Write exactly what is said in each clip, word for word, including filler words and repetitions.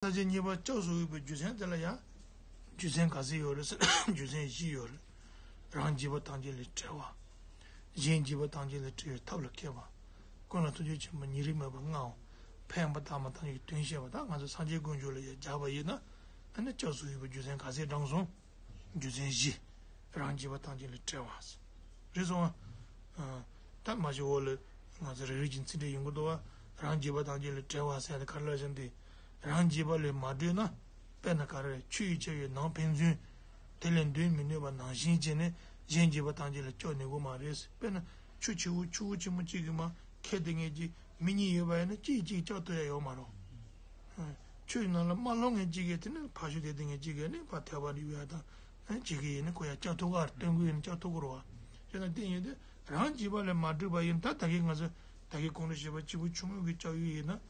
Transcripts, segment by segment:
ས་བཅད་གཉིས་པ་སྐྱབས་སུ་འོས་པའི་རྒྱུ་མཚན་དེ་ལ་ཡང་རྒྱུ་མཚན་ག་ཚོད་ཡོད་རེད་ཟེར་ན། རྒྱུ་མཚན་བཞི་ཡོད་རེད། རང་རྒྱུད་པ་ཐམས་ཅད་ལས་བྲལ་བ། གཞན་རྒྱུད་པ་ཐམས་ཅད་ལས་བྲལ་བའི་ཐབས་ལ་མཁས་པ། ཀུན་ལ་ཐུགས་རྗེ་ཆེན་པོ་ཉེ་རིང་མེད་པར་མངའ་བ། ཕན་པ་དང་མ་ཐམས་ཅད་ཀྱི་དོན་ཤེས་པ་དང་། ང་ཚོ་སངས་རྒྱས་དཀོན་མཆོག་ལ་ཡང་སྦྱར་བ་ཡིན་ན། ཨ་ནི་སྐྱབས་སུ་འོས་པའི་རྒྱུ་མཚན་ག་ཚོད་བགྲངས་སོང་། རྒྱུ་མཚན་བཞི། རང་རྒྱུད་པ་ཐམས་ཅད་ལས་བྲལ་བ། རེད་སོང་ཨ། ད་མ་གཞི་འོག་ལ་ང་ཚོ་རེ་རེ་བཞིན་ཚིག་འགྲེལ་ཡོང་གི་འདུག་བ། རང་རྒྱུད་པ་ཐམས་ཅད་ལས་བྲལ་བ་ཟེར་ཡ་དེ་ག་རེ་ལབ་བཞིན་དེ། རང་རྒྱུད་པ་ལས་མ་གྲོལ་ན། དཔེར་ན་ག་རེ་ཆུ་ཡིས་ཁྱབ་པའི་ནང་ཕན་ཚུན་དེ་ལས་འདོན་མི་ནུས་པ་ནང་བཞིན་བྱས་ནས་གཞན་རྒྱུད་པ་ཐམས་ཅད་ལ་སྐྱོབ་ནུས་ཀྱི་མ་རེད། དཔེར་ན་ཆུ་ཆེ་བོ་ཆུ་བོ་ཆེན་མོ་གཅིག་གིས་མར་ཁད་བསྡད་མཁན་གྱི་མི་གཉིས་ཡོད་པ་ཡིན་ན་གཅིག་གིས་གཅིག་སྐྱོབ་ཐུབ་ཡ་ཡོད་མ་རེད། ཆུའི་ནང་ལ་མར་ལྷུང་མཁན་གཅིག་གིས་དེ་ནི་ཕར་ཞོག་དེ་བསྡད་མཁན་གཅིག་གིས་ནི་ཕར་ཐལ་བ་རིག་ཡ་དང་། གཅིག་གིས་ཡིན་ན་ཁོ་ཡར་སྐྱོབ་ཐུབ་ཀྱི་རེད། སྟོན་གྱི་ཡིན་ན་སྐྱོབ་ཐུབ་ཀྱི་རེད་བ། བྱས་ན་དེ་ཡིན་དུས་རང་རྒྱུད་པ་ལས་མ་གྲོལ་བ་ཡིན་ད། ད་གིན་ང་ཚོ་ད་གིན་གོང་དུ་བཤད་པ་སྐྱེས་བུ་ཆུང་ངུ་གི་སྐྱབས་ཡུལ་ཡིན་ན།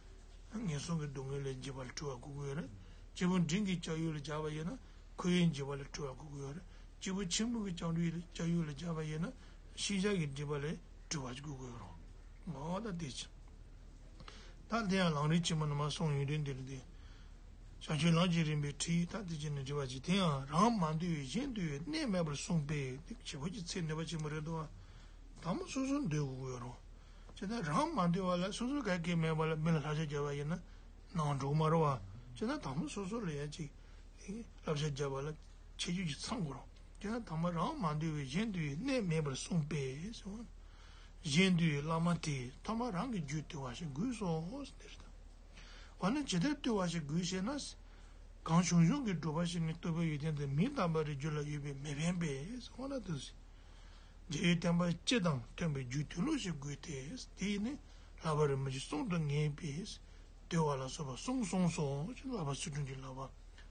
ངན་སོང་གི་སྡུག་བསྔལ་ལས་རྒྱུད་པ་ལས་གྲོལ་བ་དགོས་ཀྱི་ཡོད་རེད། སྐྱེས་བུ་འབྲིང་གི་སྐྱབས་ཡུལ་ལ་སྦྱར་བ་ཡིན་ན། ཁོར་ཡུག་འཇིག་པ་ལས་གྲོལ་བ་དགོས་ཀྱི་ཡོད་རེད། སྐྱེས་བུ་ཆེན་པོ་གི་སྐྱབས་འགྲོ་ཡུལ་སྐྱབས་ཡུལ་ལ་སྦྱར་བ་ཡིན་ན། ཤེས་བྱ་གི་སྒྲིབ་པ་ལས་གྲོལ་བ་ཞིག་དགོས་ཀྱི་ཡོད་རེད། འོ་ད་དེ་ཅི། ད་དེ་ཡང་ལམ་རིམ་ཆེན་མོ་ནང་མར་གསུངས་ཡོང་དུས་འདིར་དེ། བྱང་ཆུབ་ལམ་གྱི་རིམ་པའི་ཁྲིད་ད་དེ་ཅི་ནས་འབྲི་བ་ཅིག་དེ་ཡང་རང་མ་འདུལ་བའི་གཞན་འདུལ་བའི་གནད་མེད་པར་གསུངས་པས། དེ་བྱེད་པོ་གྱི་ཚིག་ནུས་པ་ཆེན་པོ་རེད་འདུག་བ། དང་པོ་སོ་སོ་འདུལ་དགོས་ཀྱི་ཡོད་རེད། བྱས་ཙང་རང་མ་འདུལ་བ་ལ་སོ་སོ་ག་གེ་མེད་པ་ལ་མི་ལ་བསླབ་བྱ་བརྒྱབ་པ་ཡིན་ན་ནང་འགྲོ་གི་མ་རེད་བ། བྱས་ཙང་དང་པོ་སོ་སོ་ལ་ཡ་ཅིག་བསླབ་བྱ་བརྒྱབ་པ་ལ་ཁྱད་ཆོས་ཅིག་ཚང་དགོས་རེད། བྱས་ཙང་དང་པོ་རང་མ་འདུལ་བའི་གཞན་འདུལ་བའི་གནད་མེད་པར་གསུངས་པས་ཟེར་བ། གཞན་འདུལ་བའི་བླ་མ་དེས་ཐོག་མར་རང་གི་རྒྱུད་བཏུལ་བ་ཞིག་དགོས་སོ་ཟེར་ཏེ། འོ་ན་ཇི་ལྟར་བཏུལ་བ་ཞིག་དགོས་ཤེ་ན། གང་བྱུང་བྱུང་གི་སྒྲུབ་པ་ཞིག་ནི་རྟོགས་པའི་ཡོན་ཏན་དེ་མི་རྟག་པ་རེ་རྒྱུད་ལ་ཡོད་པས་མི་ཕན་པས། འོ་ན་དུ། རྗེ་ཡི་བསྟན་པ་སྤྱི་དང་མཐུན་པའི་རྒྱུད་དུལ་ལུགས་ཤིག་དགོས་ཏེ། དེ་ནི་བསླབ་པ་རིན་པོ་ཆེ་གསུམ་དུ་ངེས་པས། དུལ་བ་ལ་སོགས་པ་གསུམ་གསུངས་སོ། བསླབ་པ་ཚུལ་ཁྲིམས་ཀྱི་བསླབ་པ།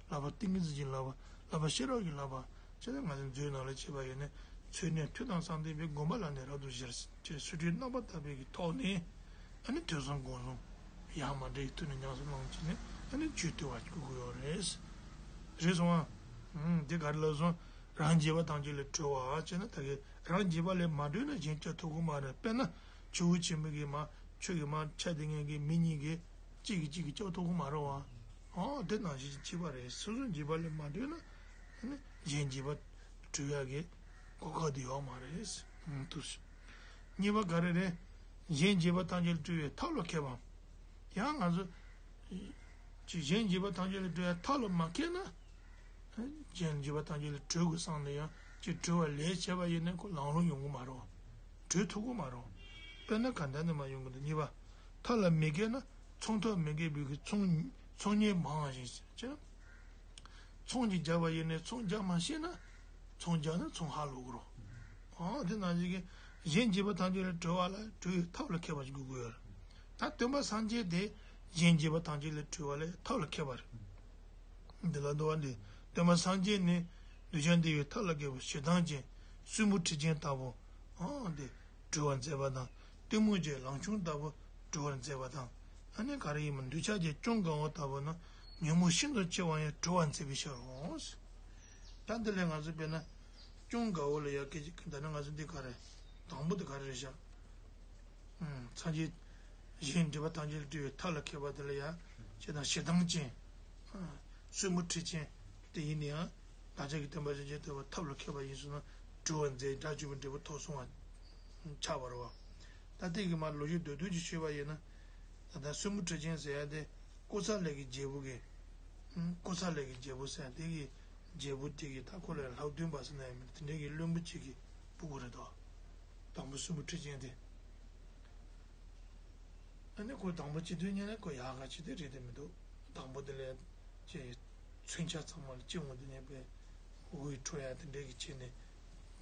བསླབ་པ་ཏིང་ངེ་འཛིན་གྱི་བསླབ་པ། བསླབ་པ་ཤེས་རབ་ཀྱི་བསླབ་པ། ཅེས་ང་ཚོའི་མཛོད་ནང་ལ་བྱས་པ་ཡོད་ནས། ཚུལ་གནས་མཐུ་དང་གསང་བདེ་བའི་དགོངས་པ་ལ་ནི་རབ་ཏུ་གཞིར་ཅེས་ཚུལ་ཁྲིམས་རྣམ་པར་དག་པའི་གི་ཐོག་ནས། ཨ་ནི་ཐོས་བསམ་སྒོམ་གསུམ་ཡ་མ་བྲལ་གྱི་ཐོག་ནས་ཉམས་སུ་བླངས་བྱས་ནས་ཨ་ནི་རྒྱུད་དུལ་བ་དགོས་ཀྱི་ཡོད་རེད། རེད་སོང་ཨ། ཨུམ། འདི་ག་རེ་ལབ་སོང་། རང་རྒྱུད་པ་ཐམས་ཅད་ལས་གྲོལ་བ་བྱས་ན་ད་གིན་རང་རྒྱུད་པ་ལས་མ་གྲོལ་ན་གཞན་སྐྱོབ་ཐུབ་ཀྱི་མ་རེད། དཔེར་ན་ཆུ་བོ་ཆེན་པོ་གི་མར་ཆུ་གི་མར་ཆ་དེ་ངན་གྱི་མི་གཉིས་ཀྱིས་གཅིག་གིས་གཅིག་གིས་སྐྱོབ་ཐུབ་ཀྱི་མ་རེད་བ། ཨོ་དེ་ནང་བཞིན་གཅིག་པ་རེད། སོ་སོ་རྒྱུད་པ་ལས་མ་གྲོལ་ན་ཨ་ནི་གཞན་རྒྱུད་པ་གྲོལ་ཡག་གི་གོ་སྐབས་དེ་ཡོད་མ་རེད། ཨུམ། ཐུགས་སུ། གཉིས་པ་ག་རེ་རེད། གཞན་རྒྱུད་པ་ཐམས་ཅད་ལས་གྲོལ་བའི་ཐབས་ལ་མཁས་པ། ཡང་ང་ཚོ་ཅིག་གཞན་རྒྱུད་པ་ཐམས་ཅད་ལས་གྲོལ་བའི་ཐབས་ལ་མ་མཁས་ན། གཞན་རྒྱུད་པ་ཐམས་ཅད་ལས་གྲོལ་དགོས་བསམ་ནས་ཡང་ཅིག་གྲོལ་བ་ལས་བྱས་པ་ཡིན་ན་ཁོ་ལམ་ལྷོང་ཡོང་གི་མ་རེད། གྲོལ་ཐུབ་ཀྱི་མ་རེད། དཔེར་ན་ག་འདྲ་ནས་མ་ཡོང་གི་འདུག་གཉིས་པ། ཐབས་ལ་མི་དགའ་ན་ཚོང་ཐབས་མི་དགའ་བའི་གི་ཚོང་ཚོང་ཉེས་མང་བ་ཞིག་བྱས་ན། ཚོང་ཅིག་རྒྱག་པ་ཡིན་ནའི་ཚོང་རྒྱག་མ་ཤེས་ན། ཚོང་རྒྱག་ན་ཚོང་ཧ་ལོག་གི་རེད། ཨོ་དེ་ནང་བཞིན་གྱི་གཞན་རྒྱུད་པ་ཐམས་ཅད་ལས་གྲོལ་བ་ལ་གྲོལ་བའི་ཐབས་ལ་མཁས་པ་ཞིག་དགོས་ཀྱི་ཡོད་རེད། ད་སྟོན་པ་སངས་རྒྱས་དེ་གཞན་རྒྱུད་པ་ཐམས་ཅད་ལས་གྲོལ་བ་ལས་ཐབས་ལ་མཁས་པ་རེད། འདི་ལ་འདུལ་བ་འདི། སྟོན་པ་སངས་རྒྱས་ནི། གདུལ་བྱ་འདུལ་བའི་ཐབས་ལ་མཁས་པ་ཞེ་སྡང་ཅན། གསོན་པོ་ཁྲི་ཅན་ལྟ་བུ། ཨང་འདི། གྲོལ་བར་མཛད་པ་དང་། གཏི་མུག་ཅན་ལམ་ཆུང་ལྟ་བུ་གྲོལ་བར་མཛད་པ་དང་། ཨ་ནི་ག་རེ་ཡིན་མིན་འདུལ་བྱ་ཅན་ཅུང་དགའ་བོ་ལྟ་བུ་ནི། ཉོན་མོངས་ཤིན་ཏུ་ཆེ་བ་ཡང་གྲོལ་བར་མཛད་པའི་ཕྱིར་རོ། ད་འདི་ལས་ང་ཚོ་དཔེར་ན། ཅུང་དགའ་བོ་ལ་ཡ་སྐད་ཅིག་ད་ནི་ང་ཚོ་འདི་ག་རེ། དང་པོ་འདི་ག་རེ་རེད་ཤག་སངས་རྒྱས་གཞན་སྒྲིབ་པ་ཐམས་ཅད་ལས་གྲོལ་བའི་ཐབས་ལ་མཁས་པ་དེ་ལ་ཡང་ཇི་ལྟར་ཞེ་སྡང་ཅན། གསོན་པོ་ཁྲི་ཅན། དེ་ཡིན་ན་ཡང་བདག་ཅག་གི་སྟོན་པ་སངས་རྒྱས་ཐོས་པ་ཐབས་ལ་མཁས་པ་ཡིན་ཟེར་ན་གྲོལ་བར་མཛད་དགྲ་བཅོམ་པའི་འབྲས་བུ་ཐོབ་སོང་བ་ཆགས་པ་རེད་བ། ད་དེ་གི་མ་ལོ་རྒྱུས་མདོར་བསྡུས་ཀྱིས་ཞུས་པ་ཡིན་ན། ད་ལྟ་གསོན་པོ་ཁྲི་ཅན་ཟེར་ཡ་དེ་ཀོ་ས་ལའི་གི་རྒྱལ་པོ་གི་ཀོ་ས་ལའི་གི་རྒྱལ་པོ་ཟེར་ཡ་དེ་གི་རྒྱལ་པོ་དེ་གི་ད་ཁོ་ལ་ལྷ་བདུན་པ་ཟེར་ན་ཡང་མིན་དེ་འདྲའི་གི་བློན་པོ་གཅིག་གི་སྤུ་གུ་རེད་དོ། དང་པོ་གསོན་པོ་ཁྲི་ཅན་དེ། ཨ་ནི་ཁོ་དང་པོ་སྤྱི་དོན་གཉེར་ན་ཁོ་ཡག་ག་ཅི་དེ་རེད་དེ་མི་འདུག་དང་པོ་དེ་ལས་ཀྱི་མཚོན་ཆ་ཚང་མ་ལ་ཅི་འོང་དེ་ནས་པའི་འོད་འཕྲོ་ཡ་དེ་འདྲས་ཀྱི་བྱས་ནས་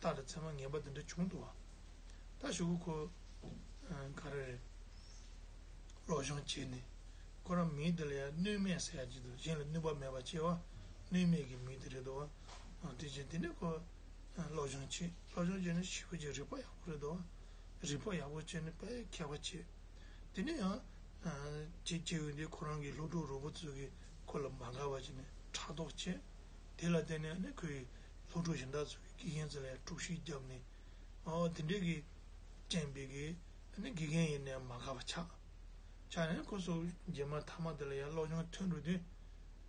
རྟགས་དང་མཚན་མ་ངན་པ་དེ་འདྲ་བྱུང་འདུག་བ། ད་གཞུག་གུ་ཁོ་ག་རེ་རེད། སློབ་སྦྱོང་བྱས་ནས་ཁོ་རང་མིང་དེ་ལ་ཡང་སྣོད་མེད་ཟེར་ཡ་ཅིག་འདུག་གཞན་ལ་གནོད་པ་མེད་པ་བྱས་བ་སྣོད་མེད་ཀྱི་མིང་དེ་རེད་འདུག་བ། དེ་བྱས་དེ་ནས་ཁོ་སློབ་སྦྱོང་བྱས། སློབ་སྦྱོང་བྱས་ནས་ཞེ་པོ་ཅིག་རིག་པ་ཡག་པོ་རེད་འདུག་བ། རིག་པ་ཡག་པོ་བྱས་ནས་དཔེ་མཁས་པ་བྱས། དེ་ནས་ཡང་ཅིག་སྐྱེ་བོ་འདི་ཁོ་རང་གི་སློབ་ཕྲུག་རོགས་པ་ཚོ་གིས་ཁོ་ལ་མ་དགའ་བ་བྱས་ནས་ཕྲག་དོག་བྱས། དེ་ལ་བརྟེན་ནས་ནི་ཁོའི་སློབ་ཕྲུག་གཞན་དག་ཚོ་གིས་དགེ་རྒན་ཚོ་ལ་ཡང་དཀྲུག་ཤིང་བརྒྱབ་ནས། ཨོ་དེ་འདྲས་ཀྱི་རྐྱེན་པས་ཀྱི་ནི་དགེ་རྒན་ཡིན་ནའང་མ་དགའ་བ་ཆགས། ཆགས་ནས་ཁོ་ཚོ་རྗེས་མ་མཐའ་མ་དེ་ལ་ཡང་སློབ་སྦྱོང་ཐོན་འགྲོ་དུས།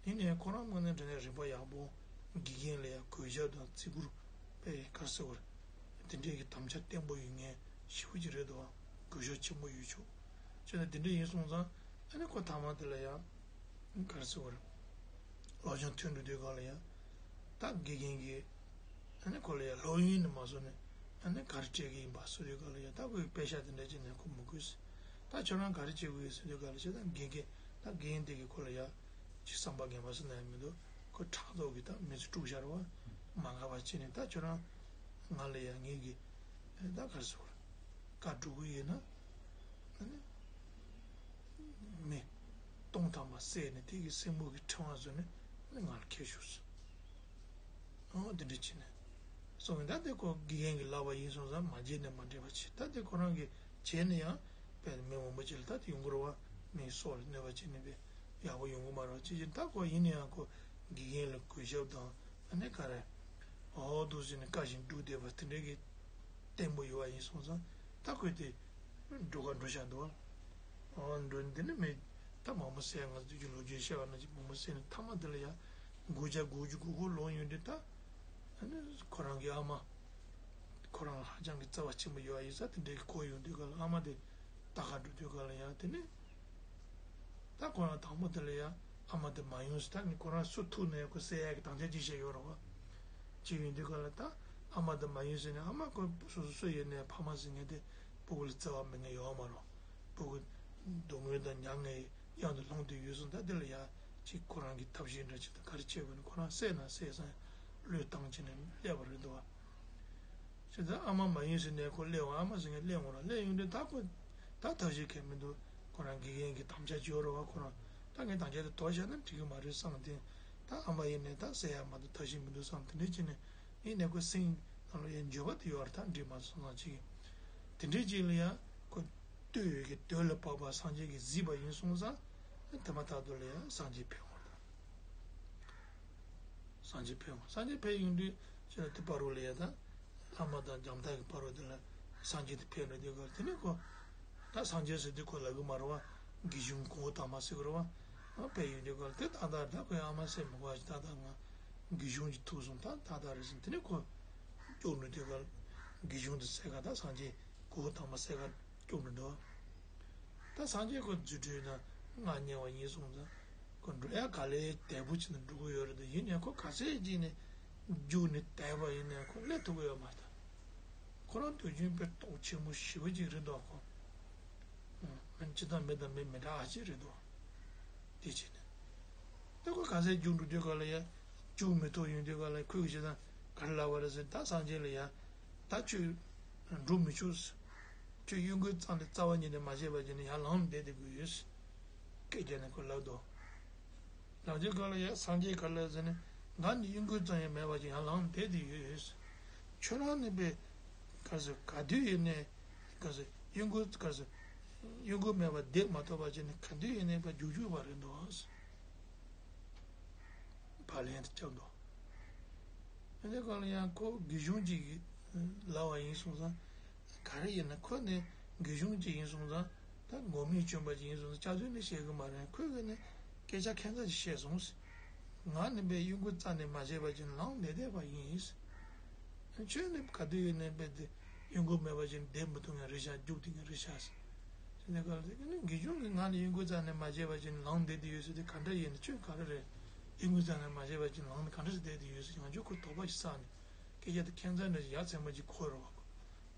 ཡིན་ནའི་ཁོ་རང་ངོས་ནས་དྲན་ནས་རིག་པ་ཡག་པོ། དགེ་རྒན་ལ་ཡང་གུས་ཞབས་དང་བརྩི་བཀུར་དཔེ་ག་རེ་ཟེར་དགོས་རེད། དེ་འདྲའི་གི་དམ་བཅའ་བརྟན་པོ་ཡོད་མཁན་ཞེ་པོ་ཅིག་རེད་འདུག་བ། གུས་ཞབས་ཆེན་པོ་ཡོད་ཆོག་བྱས་ན་དེ་འདྲ་ཡིན་སོང་ཙང་ཨ་ནི་ཁོ་ཐ་མ་དེ་ལ་ཡང་ག་རེ་ཟེར་དགོས་རེད། སློབ་སྦྱོང་ཐོན་འགྲོ་དུས་སྒང་ལ་ཡང་ད་དགེ་རྒན་གྱིས་ཨ་ནི་ཁོ་ལ་ཡང་སློབ་ཡོན་ནི་མ་བཟོ་ནས་ཨ་ནི་ག་རེ་སྤྲད་ཀྱི་ཡིན་པ་ཟེར་དུས་སྒང་ལ་ཡང་ད་ཁོས་དཔེ་ཤག་དེ་འདྲ་བྱས་ནས་ཁོ་མི་དགོས་ཟེར། ད་ཁྱོད་རང་ག་རེ་བྱེད་དགོས་ཡོད་ཟེར་དུས་སྒང་ལ་བྱས་ད་དགེ་རྒན་ད་དགེ་རྒན་དེ་གིས་ཁོ་ལ་ཡང་ཅིག་བསམ་པ་ངན་པ་ཟེར་ན་ཡང་མི་འདུག་ཁོ་ཕྲག་དོག་གིས་ད་མི་ཚོ་དཀྲུགས་བཞག་རེད་བ། མ་དགའ་བ་བྱས་ནས་ད་ཁྱོད་རང་ང་ལ་ཡང་ངེད་ཀྱི་ད་ག་རེ་ཟེར་དགོས་རེད། བཀའ་སྒྲུབ་ཀྱི་ཡིན་ན་ཨ་ནི་མི་སྟོང་ཐམ་པ་བསད་ནས་དེ་གི་སྲིན་པོ་གི་ཕྲེང་བ་བཟོས་ནས་ཨ་ནི་ང་ལ་ཁྱེར་ཤོག་ཟེར། ཨོ་དེ་འདྲ་བྱས་ནས་སོང་བས་ད་དེ་ཁོ་དགེ་རྒན་གྱིས་ལབ་པ་ཡིན་སོང་ཙང་མ་བརྗེད་ནས་མ་འདྲེས་པ་བྱས། ད་དེ་ཁོ་རང་གིས་བྱས་ན་ཡང་དཔེ་མི་མང་པོ་ཅིག་ལ་ད་དེ་ཡོང་གི་རེད་བ། མིའི་སྲོག་ལ་གནོད་པ་བྱས་ནས་དཔེ་ཡག་པོ་ཡོང་གི་མ་རེད་བ། ཅི་བྱས་ད་ཁོ་ཡིན་ན་ཡང་ཁོ་དགེ་རྒན་ལ་གུས་ཞབས་དང་ཨ་ནི་ག་རེ་ཨོ་འདུག་ཟེར་ནས་བཀའ་བཞིན་སྒྲུབ་བསྡད་པ་དེ་འདྲའི་གི་བརྟན་པོ་ཡོད་པ་ཡིན་སོང་ཙང་ད་ཁོས་དེ་འགྲོ་ག་འགྲོ་བཞག་འདུག་བ། ཨོ་འགྲོ་འདི་ནི་མི་ད་མང་པོ་བསད། ང་ཚོ་དུས་ཀྱི་ལོ་རྒྱུས་བཤད་པ་ནང་བཞིན་མང་པོ་བསད་ནས་མཐའ་མ་དེ་ལ་ཡང་སྒུག་བྱ་སྒུག་རྒྱུ་སྒུག་སྒུག་ལོང་ཡོང་དུས་ད་ཨ་ནི་ཁོ་རང་གི་ཨ་མ་ཁོ་རང་ཧ་ཅང་གི་བརྩེ་བ་ཆེན་པོ་ཡོད་པ་ཡིན་ས་དེ་འདྲའི་གི་གོ་ཡོང་དུས་སྒང་ལ་ཨ་མ་དེ་ལྟ་ག་འགྲོ་དུས་སྒང་ལ་ཡང་དེ་ནི་ད་ཁོ་རང་དང་པོ་དེ་ལ་ཡང་ཨ་མ་དེ་མ་ཡོང་ཟེར། ད་ནི་ཁོ་རང་སུ་ཐུག་ནའི་ཁོ་བསད་ཡག་གི་དམ་བཅའ་ཅིག་བཞག་ཡོད་རེད་བ། ཅིག་ཡོང་དུས་སྒང་ལ་ད་ཨ་མ་དེ་མ་ཡོང་ཟེར་ནས་ཨ་མ་ཁོ་སོ་སོ་སུ་ཡིན་ནའི་ཕ་མ་ཟེར་མཁན་དེ་སྤུ་གུ་ལ་བརྩེ་བ་མེད་མཁན་ཡོད་མ་རེད། སྤུ་གུ་སྡུག་བསྔལ་དང་མྱ་ངན་གཡང་དུ་ལྷུང་དུས་ཡོད་སོང་། ད་དེ་ལ་ཡ་ཅིག་ཁོ་རང་གི་ཐབས་ཤེས་འདྲ་ཅིག་དང་ག་རེ་བྱེད་དགོས་ན་ཁོ་རང་བསད་ན་བསད་སོང་བློས་བཏང་བྱས་ནས་སླེབས་པ་རེད་འདུག་བ། བྱས་ཙང་ཨ་མ་མ་ཡིན་ཟེར་ནས་ཁོ་སླེབས་འོང་། ཨ་མ་ཟེར་མཁན་སླེབས་འོང་ར། སླེབས་ཡོང་དུས་ད་ཁོ་ད་ཐབས་ཤེས་གང་མི་འདུག་ཁོ་རང་དགེ་རྒན་གྱི་དམ་བཅའ་ཅིག་ཡོད་རེད་བ། ཁོ་རང་ད་ངས་དམ་བཅའ་དེ་དོར་བཞག་ན་འགྲིག་གི་མ་རེད་བསམ་དེ། ད་ཨ་མ་ཡིན་ནས་ད་བསད་ཡག་མ་གཏོགས་ཐབས་ཤེས་མི་འདུག་བསམ་དེ་འདྲ་བྱས་ནས་ཡིན་ནས་ཁོ་སེམས་ནང་ལ་ཡང་འགྱོད་པ་དེ་ཡོད་རེད། ད་འགྲིག་མ་སོང་ཙང་ཅིག་དེ་འདྲའི་ཅིག་ལ་ཡང་ཁོ་ལྟོས་ཡོད་ཀྱི་དོན་ལ་བབ་པ་སངས་རྒྱས་ཀྱིས་གཟིགས་པ་ཡིན་སོང་ཙང་དེ་མ་ཐག་ཏུ་ལ་ཡང་སངས་རྒྱས་ཕེབས་འོང་། སངས་རྒྱས་ཕེབས་འོང་། སངས་རྒྱས་ཕེབས་ཡོང་དུས་ཅི་ལ་དེ་བར་རོ་ལ་ཡང་ད་ཨ་མ་དང་རྒྱམ་ཐག་གི་བར་རོ་དེ་ལ་སངས་རྒྱས་དེ་ཕེབས་འགྲོ་དུས་སྐབས་དེ་ནས་ཁོ་ད་སངས་རྒྱས་ཟེར་དུས་ཁོ་ལབ་གི་མ་རེད་བ། དགེ་སློང་གོའུ་ཏ་མ་ཟེར་གི་རེད་བ། ཨ་ཕེབས་ཡོང་དུས་སྐབས་དེ་ཏག་ཏག་ད་ཁོའི་ཨ་མ་བསད་མི་དགོས་པ་ཞིག་ཏག་ཏག་ང་དགེ་སློང་གཅིག་ཐུག་སོང་། ད་ཏག་ཏག་རེད་ཟེར། དེ་ནས་ཁོ་སྐྱོབ་འགྲོ་དུས་སྐབས་དགེ་སློང་དེ་བསད་ག་ད་སངས་རྒྱས་གོའུ་ཏ་མ་བསད་ག་སྐྱོབ་འགྲོ་འདུག་ད་སངས་རྒྱས་ཁོ་རྫུ་འཕྲུལ་དང་མངའ་བརྙེས་པ་ཡིན་སོང་ཙང་ཁོ་འགྲོ་ཡ་ག་ལེ་དལ་པོ་བྱས་ནས་འགྲོ་གི་ཡོད་རེད་དོ། ཡིན་ནའི་ཁོ་ག་ཚད་ཅིག་ནས་རྒྱུགས་ནས་བསྡད་པ་ཡིན་ནའི་ཁོ་སླེབས་ཐུབ་ཀྱི་ཡོད་མ་རེད། ཁོ་རང་དུས་རྒྱུན་དཔེ་སྟོབས་ཆེན་པོ་ཞེ་པོ་ཅིག་རེད་འདུག་ཁོ། ཨ་སྤྱིར་བཏང་མི་དང་མི་མི་འདྲ་ཅིག་རེད་འདུག་དེ་བྱས་ནས་ད་ཁོ་ག་ཚད་རྒྱུགས་འགྲོ་དུས་སྐབས་ལ་ཡ་རྒྱུགས་མི་ཐུབ་ཡོང་དུས་སྐབས་ལ་ཁོས་ཀྱི་བྱས་ཙང་ག་རེ་ལབ་པ་རེད་ཟེར། ད་སངས་རྒྱས་ལ་ཡ་ད་ཁྱོད་འགྲོ་མི་ཆོག་ཟེར། ཁྱོད་གཡོ་འགུལ་རྩ་ནས་རྩ་བ་ཉིད་ནས་མ་བྱས་པ་བྱས་ནས་ཡར་ལངས་བསྡད་དེ་དགོས་ཡོད་ཟེར། སྐད་རྒྱག་ནས་ཁོ་ལབ་འདུག་ལབ་དུས་སྐབས་ལ་ཡ་སངས་རྒྱས་ག་རེ་ལབ་ཟེར་ནས་ང་ནི་གཡོ་འགུལ་ཙམ་ཡང་མེད་པ་ཅིག་ཡར་ལངས་བསྡད་དེ་ཡོད་ཟེར། ཁྱོད་རང་ནི་དཔེ་ག་ཟེར་ག་དུས་ཡིན་ནའི་ག་ཟེར་གཡོ་འགུལ་ག་ཟེར་གཡོ་འགུལ་མེད་པ་བསྡད་མ་ཐུབ་པ་བྱས་ནས་ག་དུས་ཡིན་ནའི་ཕར་རྒྱུག་རྒྱུག་པ་རེད་འདུག་ཟེར། ཕར་ལན་དུ་བརྒྱབ་འདུག་དེ་འདྲའི་སྐབས་ལ་ཡང་ཁོ་དགེ་སློང་གཅིག་གིས་ལབ་པ་ཡིན་སོང་ཙང་། ག་རེ་ཡིན་ན་ཁོ་ནི་དགེ་སློང་གཅིག་ཡིན་སོང་ཙང་། ད་མགོ་མི་བཅོམ་པ་ཅིག་ཡིན་སོང་ཙང་སྐྱག་རྫུན་ནི་བཤད་གི་མ་རེད། ཁོས་གི་ནི་སྐད་ཆ་ཁྱད་མཚར་ཅིག་བཤད་སོང་ཟེར། ང་ནི་དཔེ་གཡོ་འགུལ་རྩ་ནས་མ་བྱས་པ་ཅིག་ལངས་བསྡད་བསྡད་པ་ཡིན་ཟེར། ཁྱོད་ནི་ག་དུས་ཡིན་ནའི་དཔེ་དེ་གཡོ་འགུལ་མེད་པ་ཅིག་བསྡད་མི་ཐུབ་མཁན་རེད་ཤག་རྒྱུགས་བསྡད་མཁན་རེད་ཤག་ཟེར། དེ་ནས་ག་ལ་དེ་གི་ནི་དགེ་སློང་གིས་ང་ནི་གཡོ་འགུལ་རྩ་ནས་མ་བྱས་པ་ཅིག་ལངས་བསྡད་དེ་ཡོད་ཟེར་དུས་ག་འདྲ་ཡིན་ན་ཁྱོད་ག་རེ་རེད། གཡོ་འགུལ་རྩ་ནས་མ་བྱས་པ་ཅིག་ལངས་ནས་ག་འདྲ་ཞིག་བསྡད་དེ་ཡོད་ཟེར། ཡང་བསྐྱར་ཁོས་དོགས་པ་ཞིག་ཟ་ནས་སྐད་ཆ་དེ་ཁྱད་མཚར་འདྲ་ཞིག་ཡ་མཚན་མ་ཅིག་གོ་རེད་བ།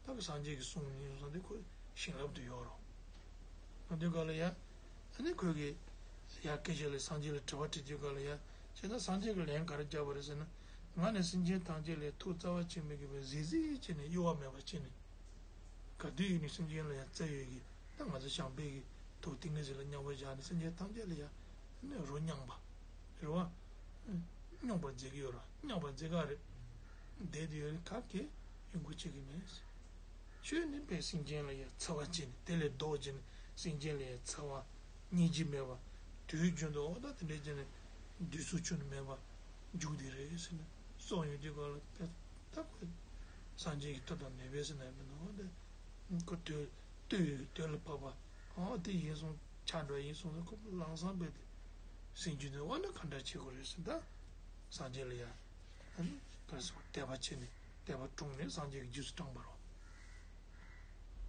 ད་གི་སངས་རྒྱས་ཀྱིས་གསུངས་ཡིན་སོང་དེ་ཁོའི་བྱིན་རླབས་དུ་ཡོད་རོ། ང་དུས་ག་ལ་ཡ། ཨ་ནི་ཁོས་གི་ཡ་སྐད་ཆ་ལ་སངས་རྒྱས་ལ་དྲི་བ་དྲིས་དུས་ག་ལ་ཡ། བྱས་ན་སངས་རྒྱས་ཀྱིས་ལན་ག་རེ་བརྒྱབ་པ་རེད་ཟེར་ན། ང་ནི་སེམས་ཅན་ཐམས་ཅད་ལས་ཐུགས་རྩ་བ་ཆེན་པོ་གི་བས་གཟིགས་གཟིགས་བྱས་ནས་གཡོ་བ་མེད་པ་བྱས་ནས། ག་དུས་ཡིན་ནའི་སེམས་ཅན་ལ་ཡང་བརྩེ་ཡོད་ཀྱི་ད་ང་ཚོ་བྱམས་པའི་གི་ཐུགས་ཏིང་ངེ་འཛིན་ལ་མཉམ་པར་བཞག་ནས་སེམས་ཅན་ཐམས་ཅད་ལ་ཡང་ནི་རོ་མཉམ་པ་རེད་བ། མཉམ་པར་མཛད་ཀྱི་ཡོད་ར་མཉམ་པར་མཛད་ག་རེད། བསྡད་དེ་ཡོད་རེད་ག་གེ་ཡོང་གི་བྱེད་ཀྱི་མེད། ཆོས་ནི་དཔེ་སེམས་ཅན་ལ་ཡང་འཚེ་བ་བྱས་ནས་དེ་ལས་ལྡོག་བྱས་ནས་སེམས་ཅན་ལ་ཡང་འཚེ་བ་སྙིང་རྗེ་མེད་པ་དུས་རྒྱུན་དུ་འོ་ད་དེ་འདྲས་བྱས་ནས་འདུས་ཚུལ་ཁྱོན་ནས་མེད་པ་འཇུག་དེ་རེད་ཟེར་ནས་སོང་ཡོང་དུས་ག་ལ་དཔེ་ད་ཁོས་སངས་རྒྱས་ཀྱི་མཐུ་དང་ནུས་པས་ཟེར་ན་མིན་ནོ་འོ་དེ། ཁོ་དོན་ལྟོས་ཡོད་དོན་ལ་བབ་པ། ཨོ་དེ་ཡིན་སོང་ཆ་འགྲོ་ཡིན་སོང་ཁོ་ལམ་སང་བས་དེ་ སེམས་རྒྱུད་དེ་དབང་ན་ག་འདྲ་བྱེད་དགོས་རེད་ཟེར་ན། སངས་རྒྱས་ལ་ཡ། ཨ་ནི་ག་རེ་ཟེར་དགོས། དད་པ་བྱས་ནས་དད་པ་དྲུངས་ནས་སངས་རྒྱས་ཀྱི་རྗེས་སུ་འབྲངས་པ་རོ།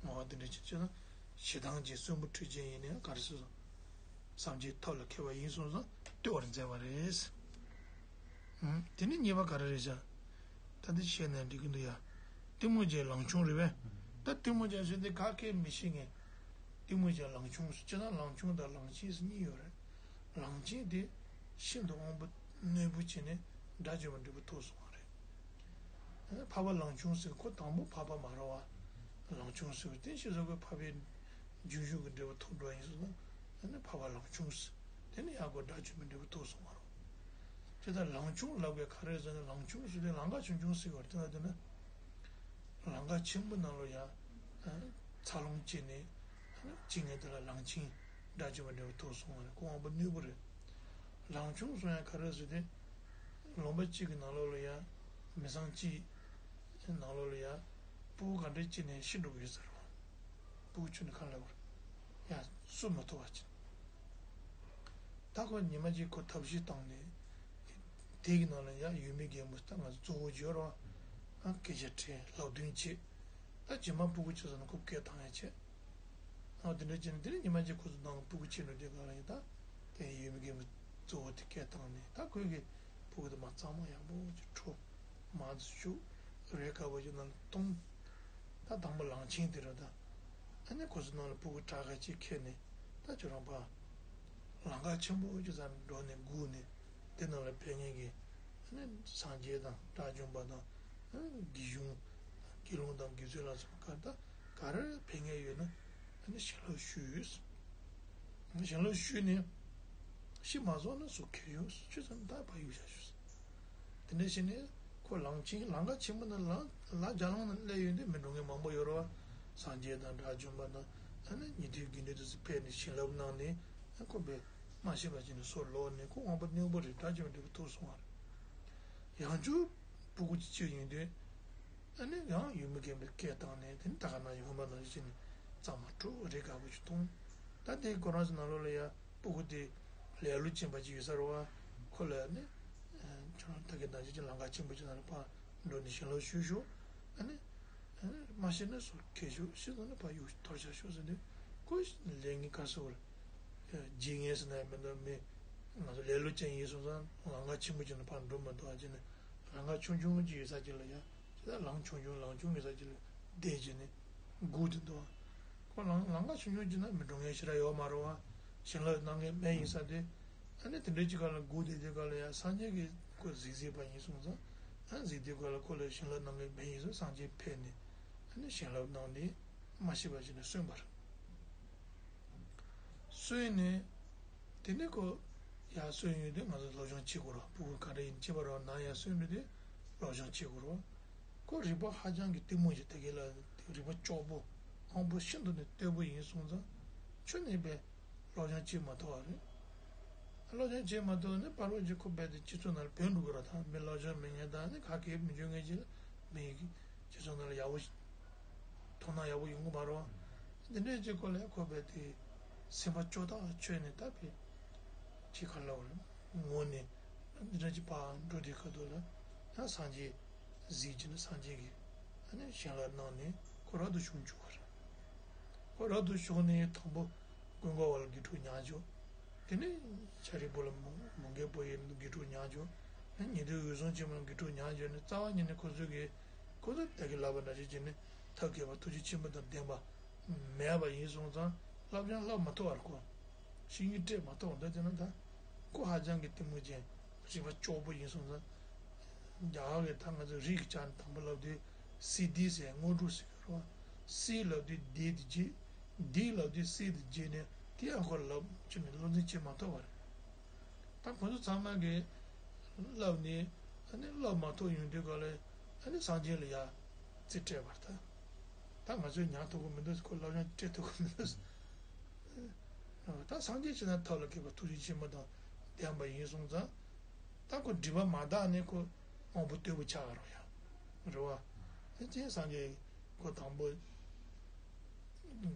ངོ་བོ་དེ་འདྲ་ཅིག་བྱས་ན། ཞེ་སྡང་གི་གསོན་པོ་འཁྲུད་བྱེད་ཡིན་ནའང་ག་རེ་ཟེར་སོང་། བསམ་གྱིས་ཐབས་ལ་མཁས་པ་ཡིན་གསུངས་སོང་། བཏུལ་བར་མཛད་པ་རེད། ཨང་། དེ་ནས་གཉིས་པ་ག་རེ་རེད་ཤག་ད་འདི་བཤད་ན་འགྲིག་གི་འདུག་ཡ། གཏི་མུག་ཅན་ལང་ཆུང་རེད་པས། ད་གཏི་མུག་ཅན་ཟེར་དེ་ག་གེ་མི་ཤེས་མཁན། གཏི་མུག་ཅན་ལང་ཆུང་ཟེར། སྤྱིར་ན་ལང་ཆུང་དང་ལང་ཆེན་ཟེར་གཉིས་ཡོད་རེད། ལང་ཆེན་དེ་ཤིན་ཏུ་དབང་པོ་རྣོན་པོ་བྱས་ནས་དགྲ་བཅོམ་པའི་འབྲས་བུ་ཐོབ་སོང་བ་རེད། འཕགས་པ་ལང་ཆུང་ཟེར་ཁོ་དང་པོ་འཕགས་པ་མ་རེད་བ། ལང་ཆུང་ཟེར་བ་དེ་ཤེས་སོ་ཁོ་འཕགས་པའི་རྒྱུན་ཞུགས་ཀྱི་འབྲས་བུ་ཐོབ་འགྲོ་ཡིན་ཟེར་ན། ཨ་ནི་འཕགས་པ་ལང་ཆུང་ཟེར། དེ་ནི་ཡག་པོ་དགྲ་བཅོམ་པའི་འབྲས་བུ་ཐོབ་སོང་བ་རེད། དེ་ལྟར་ལང་ཆུང་ལབ་པའི་ག་རེ་ཟེར་ན། ལང་ཆུང་ཟེར་དུས་ལང་ཀ་ཆུང་ཆུང་ཟེར་བ་རེད། དེ་ལ་དེ་ན་ལང་ཀ་ཆེན་པོ་ནང་ལོ་ཡ། འཚར་ལོངས་སྐྱེས་ནས། ཨ་ནི་སྐྱེ་མཁན་དེ་ལ་ལང་ཆེན་དགྲ་བཅོམ་པའི་འབྲས་བུ་ཐོབ་སོང་བ་རེད། ཁོ་དབང་པོ་རྣོན་པོ་རེད། ལང་ཆུང་གསུང་ཡ་ག་རེ་ཟེར་དུས། ལུང་པ་གཅིག་གི་ནང་ལོགས་ལ་ཡ། མི་ཚང་གཅིག་ནང་ལོགས་ལ་ཡ། ཕྲུ་གུ་ག་འདྲ་སྐྱེས་ནས་ཤི་འགྲོ་གི་ཡོད་ས་རེད་བ། ཕྲུ་གུ་ཆུང་ནས་ག་ལ་བར་ཡ་བསུ་མ་ཐུབ་པ་ཅིག་ད་ཁོ་ཉི་མ་གཅིག་ཁོ་ཐབས་ཤེས་བཏང་ནས། དེ་གི་ནང་ལ་ཡ་ཡུལ་མི་རྒན་པོ་ད་ང་ཚོ་གཙོ་བོ་ཅིག་ཡོད་རེད་བ། ཨ། སྐད་ཆ་དྲིས། ལབ་སྟོན་བྱས། ད་རྗེས་མ་ཕྲུ་གུ་ཆགས་ཚར་ན་ཁོ་སྐད་བཏང་ཡ་བྱས། ཨ། དེ་འདྲ་བྱས་ནས་དེ་ནས་ཉི་མ་གཅིག་ཁོ་ཚོ་ནང་ཕྲུ་གུ་སྐྱེས་འགྲོ་དུས་སྒང་ལ་ཡ། ད་དེ་ཡུལ་མི་རྒན་པོ་གཙོ་བོ་དེ་སྐད་བཏང་ནས། ད་ཁོས་གི་ཕྲུ་གུ་དེ་མར་གཙང་མ་ཡག་པོ་ཅིག་འཁྲུད། མར་ཚུར་བཞུགས། རས་དཀར་པོ་ཅིག་ནང་ལ་བཏོན། ད་དང་པོ་ལང་ཆེན་དེ་རེད་ད། ཨ་ནི་ཁོ་ཚོ་ནང་ལ་ཕྲུ་གུ་དྲག་ག་ཅིག་ཁྱེར་ནས། ད་ཁྱོད་རང་ཕར་ལང་ཀ་ཆེན་པོ་ཅིག་སར་འགྲོ་ནས་སྒུག་ནས། དེ་ནང་ལ་ཕེབས་མཁན་གྱི། ཨ་ནི་སངས་རྒྱས་དང་དགྲ་བཅོམ་པ་དང་། ཨ་ནི་དགེ་སློང་། དགེ་སློང་དང་དགེ་ཚུལ་ལ་སོགས་པ་ག་ད་ག་རེ་ཕེབས་མཁན་ཡོད་ན། ཨ་ནི་བྱིན་རླབས་ཞུས། བྱིན་རླབས་ཞུས་ནས། ཤི་མ་སོང་ན་ཚུར་ཁྱེར་ཤོག་ཅི་ཙམ་ད་ཕར་གཡུག་བཞག་ཤོག་དེ་འདྲ་བྱས་ནས་ཁོ་ལང་ཆེན། ལང་ཀ་ཆེན་པོ་ནང་ལ། ལ་རྒྱ་ལམ་ནང་སླེབས་ཡོང་དུས་མི་འགྲོ་མཁན་མང་པོ་ཡོད་རེད་བ། སངས་རྒྱས་དང་དགྲ་བཅོམ་པ་དང་། ཨ་ནི་ཉན་ཐོས་དགེ་འདུན་དེ་ཚོ་ཕེབས་ནས་བྱིན་རླབས་གནང་ནས། ཨ། ཁོ་པས་མ་ཤི་བ་བྱས་ནས་སོ་ལོག་ནས། ཁོ་དབང་པོ་རྣོན་པོ་རེད། དགྲ་བཅོམ་པའི་འབྲས་བུ་ཐོབ་སོང་བ་རེད། ཡང་བསྐྱར་ཕྲུ་གུ་ཅིག་སྐྱེས་ཡོང་དུས། ཨ་ནི་ཡང་ཡུལ་མི་རྒན་པོས་སྐད་བཏང་ནས། དེ་ནི་ད་ག་ནང་ཡོང་བ་ནང་བཞིན་བྱས་ནས་གཙང་མ་འཁྲུད། རས་དཀར་པོ་ཅིག་བཏོན། ད་དེ་ཁོ་རང་ཚོ་ནང་ལོགས་ལ་ཡ། ཕྲུ་གུ་དེ་ལེ་ལོ་ཅན་པ་ཅིག་ཡོད་ས་རེད་བ། ཁོ་ལ་ནི། ཨ། ཁྱོད་རང་ད་གིན་ནང་བཞིན་གྱི་ལང་ཀ་ཆེན་པོ་ཅིག་ནང་ལ་ཕར་འགྲོ་ནས་བྱིན་རླབས་ཞུས་ཤོག་ཨ་ནི། ཨ་ནི་མ་ཤི་ན་ཚུར་ཁྱེར་ཤོག་ཤི་སོང་ན་ཕར་གཡུག་གཏོར་བཞག་ཤོག་ཟེར་དུས། ཁོ་ལས་ངན་ག་ཟེར་བར། བརྗེད་ངས་ཟེར་ན་ཡང་མི་འདུག་མི་ང་ཚོ་ལེ་ལོ་ཅན་ཡིན་སོང་ཙང་ལང་ཀ་ཆེན་པོ་ཅིག་ནང་ཕར་འགྲོ་མི་འདུག་ཨ། ཅེ་ནི་ལང་ཀ་ཆུང་ཆུང་ཅིག་ཡོད་ས་ཅིག་ལ་ཡ། ཅི་ལྟར་ལང་ཆུང་ཆུང་། ལང་ཆུང་ཡོད་ས་ཅིག་ལ་བསྡད་བྱས་ནས་སྒུག་བསྡད་འདུག་ཁོ་ལང་། ལང་ཀ་ཆུང་ཆུང་ཅིག་ན་མི་འགྲོ་མཁན་ཞེ་དྲག་ཡོད་མ་རེད་བ། བྱིན་རླབས་གནང་མཁན་མེད་ཡིན་ས་དེ། ཨ་ནི་དེ་འདྲའི་ཅིག་སྒང་ལ་སྒུག་བསྡད་དུས་སྒང་ལ་ཡ། སངས་རྒྱས་ཀྱིས་ཁོ་གཟིགས་གཟིགས་པ་ཡིན་སོང་ཙང་། ཨ། གཟིགས་དུས་སྒང་ལ་ཁོ་ལ་བྱིན་རླབས་གནང་མཁན་མེད་ཡིན་སོང་། སངས་རྒྱས་ཕེབས་ནས། ཨ་ནི་བྱིན་རླབས་གནང་ནས་མ་ཤི་བ་བྱས་ནས་གསོན་པ་རེད། གསོན་ནས། དེ་ནས་ཁོ་ཡར་གསོན་ཡོང་དུས་ང་ཚོ་སློབ་སྦྱོང་བྱེད་དགོས་རེད། ཕྲུ་གུ་ག་འདྲ་ཡིན་ཅི་བར་བ་ན་ཡར་གསོན་ཡོང་དུས་སློབ་སྦྱོང་བྱེད་དགོས་རེད། ཁོ་རིག་པ་ཧ་ཅང་གི་གཏི་མུག་ཅིག་དེ་ག་ལ་རིག་པ་སྐྱོ་པོ། དབང་པོ་ཤིན་ཏུ་ནས་རྟོལ་པོ་ཡིན་སོང་ཙང་། ཁྱོན་ནས་པའི་སློབ་སྦྱོང་བྱེད་མ་ཐུབ་པ་རེད། སློབ་སྦྱོང་བྱེད་མ་ཐུབ་ནས་བར་བར་གྱི་ཁོ་རྦད་དེ་སྤྱི་ཚོགས་ནང་ལ་བུད་འགྲོ་གི་རེད། ད་མི་སློབ་སྦྱོང་མི་ཉན་དང་ནི་ག་གེ་མི་འཇོན་མཁན་ཅིག་ལ། མི་སྤྱི་ཚོགས་ནང་ལ་ཡག་པོ་ཞིག་མཐོང་སྣང་ཡག་པོ་ཡོང་གི་མ་རེད་བ། འདི་འདྲའི་ཅིག་སྐོར་ལ་ཁོ་རྦད་དེ་སེམས་པ་སྐྱོ་ཐག་ཆོད་ནས། ད་བུད་ཅིག་ག་ལ་བར་ངུ་ནས། འདི་འདྲ་ཅིག་ཕར་འགྲོ་དུས་ཁ་ཐུག་ལ་ཡང་སངས་རྒྱས་གཟིགས་བྱས་ནས། སངས་རྒྱས་ཀྱིས་ཨ་ནི་བྱིན་རླབས་གནང་ནས་ཁོ་རབ་ཏུ་བྱུང་བཅུག་པ་རེད། ཁོ་རབ་ཏུ་བྱུང་ནས་དང་པོ་ཀུན་དགའ་བོ་ལ་དགེ་ཕྲུག་ཉར་བཅུག་དེ་ནས་ཤཱ་རིའི་བུ་ལ་མོའུ་འགལ་བུ་ཡི་དགེ་ཕྲུག་ཉར་བཅུག་ཨ་ནི་ཉན་ཐོས་འོད་སྲུང་ཆེན་མོ་ལ་དགེ་ཕྲུག་ཉར་བཅུག་ནས། རྩ་བ་ཉིད་ནས་ཁོ་ཚོ་གིས། ཁོ་ཚོ་ད་གིན་ལབ་པ་ནང་བཞིན་བྱས་ནས་ཐབས་མཁས་པ་ཐུགས་རྗེ་ཆེན་པོ་དང་ལྡན་པ་མེད་པ་ཡིན་སོང་ཙང་། བསླབ་སྦྱོང་བསླབ་མ་ཐུབ་པ་རེད། ཁོ་བཤེས་གཉེན་སྤྲད་མ་ཐུབ་པ་འདྲ་བྱས་ན། ད་ཁོ་ཧ་ཅང་གི་གཏི་མུག་ཅན། རིག་པ་སྐྱོ་པོ་ཡིན་སོང་ཙང་། རྒྱ་གར་གྱི་ད་ང་ཚོ་རིག་གི་ཆ་ནས་དང་པོ་ལབ་དུས་སི་ཏཱི་ཟེར། དངོས་གྲུབ་ཟེར་གྱི་རེད་བ། སི་ལབ་དུས་ཏཱ་དེ་བརྗེད། ཏཱ་ལབ་དུས་སི་དེ་བརྗེད་ནས། དེ་ཡང་ཁོ་ལབ་བྱས་ནས་བློ་འཛིན་བྱེད་མ་ཐུབ་པ་རེད། ད་ཁོ་ཚོ་ཚང་མ་གིས་བསླབས་ནས། ཨ་ནི་བསླབ་མ་ཐུབ་ཡོང་དུས་སྒང་ལ། ཨ་ནི་སངས་རྒྱས་ལ་ཡར་རྩིས་སྤྲད་པ་རེད། ད་ད་ང་ཚོས་ཉར་ཐུབ་ཀྱི་མི་འདུག་ཁོ་སློབ་སྦྱོང་སྤྲད་ཐུབ་ཀྱི་མི་འདུག་ད་སངས་རྒྱས་ཕྱིར་ན་ཐབས་ལ་མཁས་པ་ཐུགས་རྗེ་ཆེན་པོ་དང་ལྡན་པ་ཡིན་སོང་ཙང་། ད་ཁོ་སྒྲིབ་པ་མ་དག་ནས་ཁོ་དབང་པོ་རྟུལ་པོ་ཆགས་རོགས་ཡ། རེད་བ། དེ་ཕྱིར་སངས་རྒྱས་ཁོ་དང་པོ་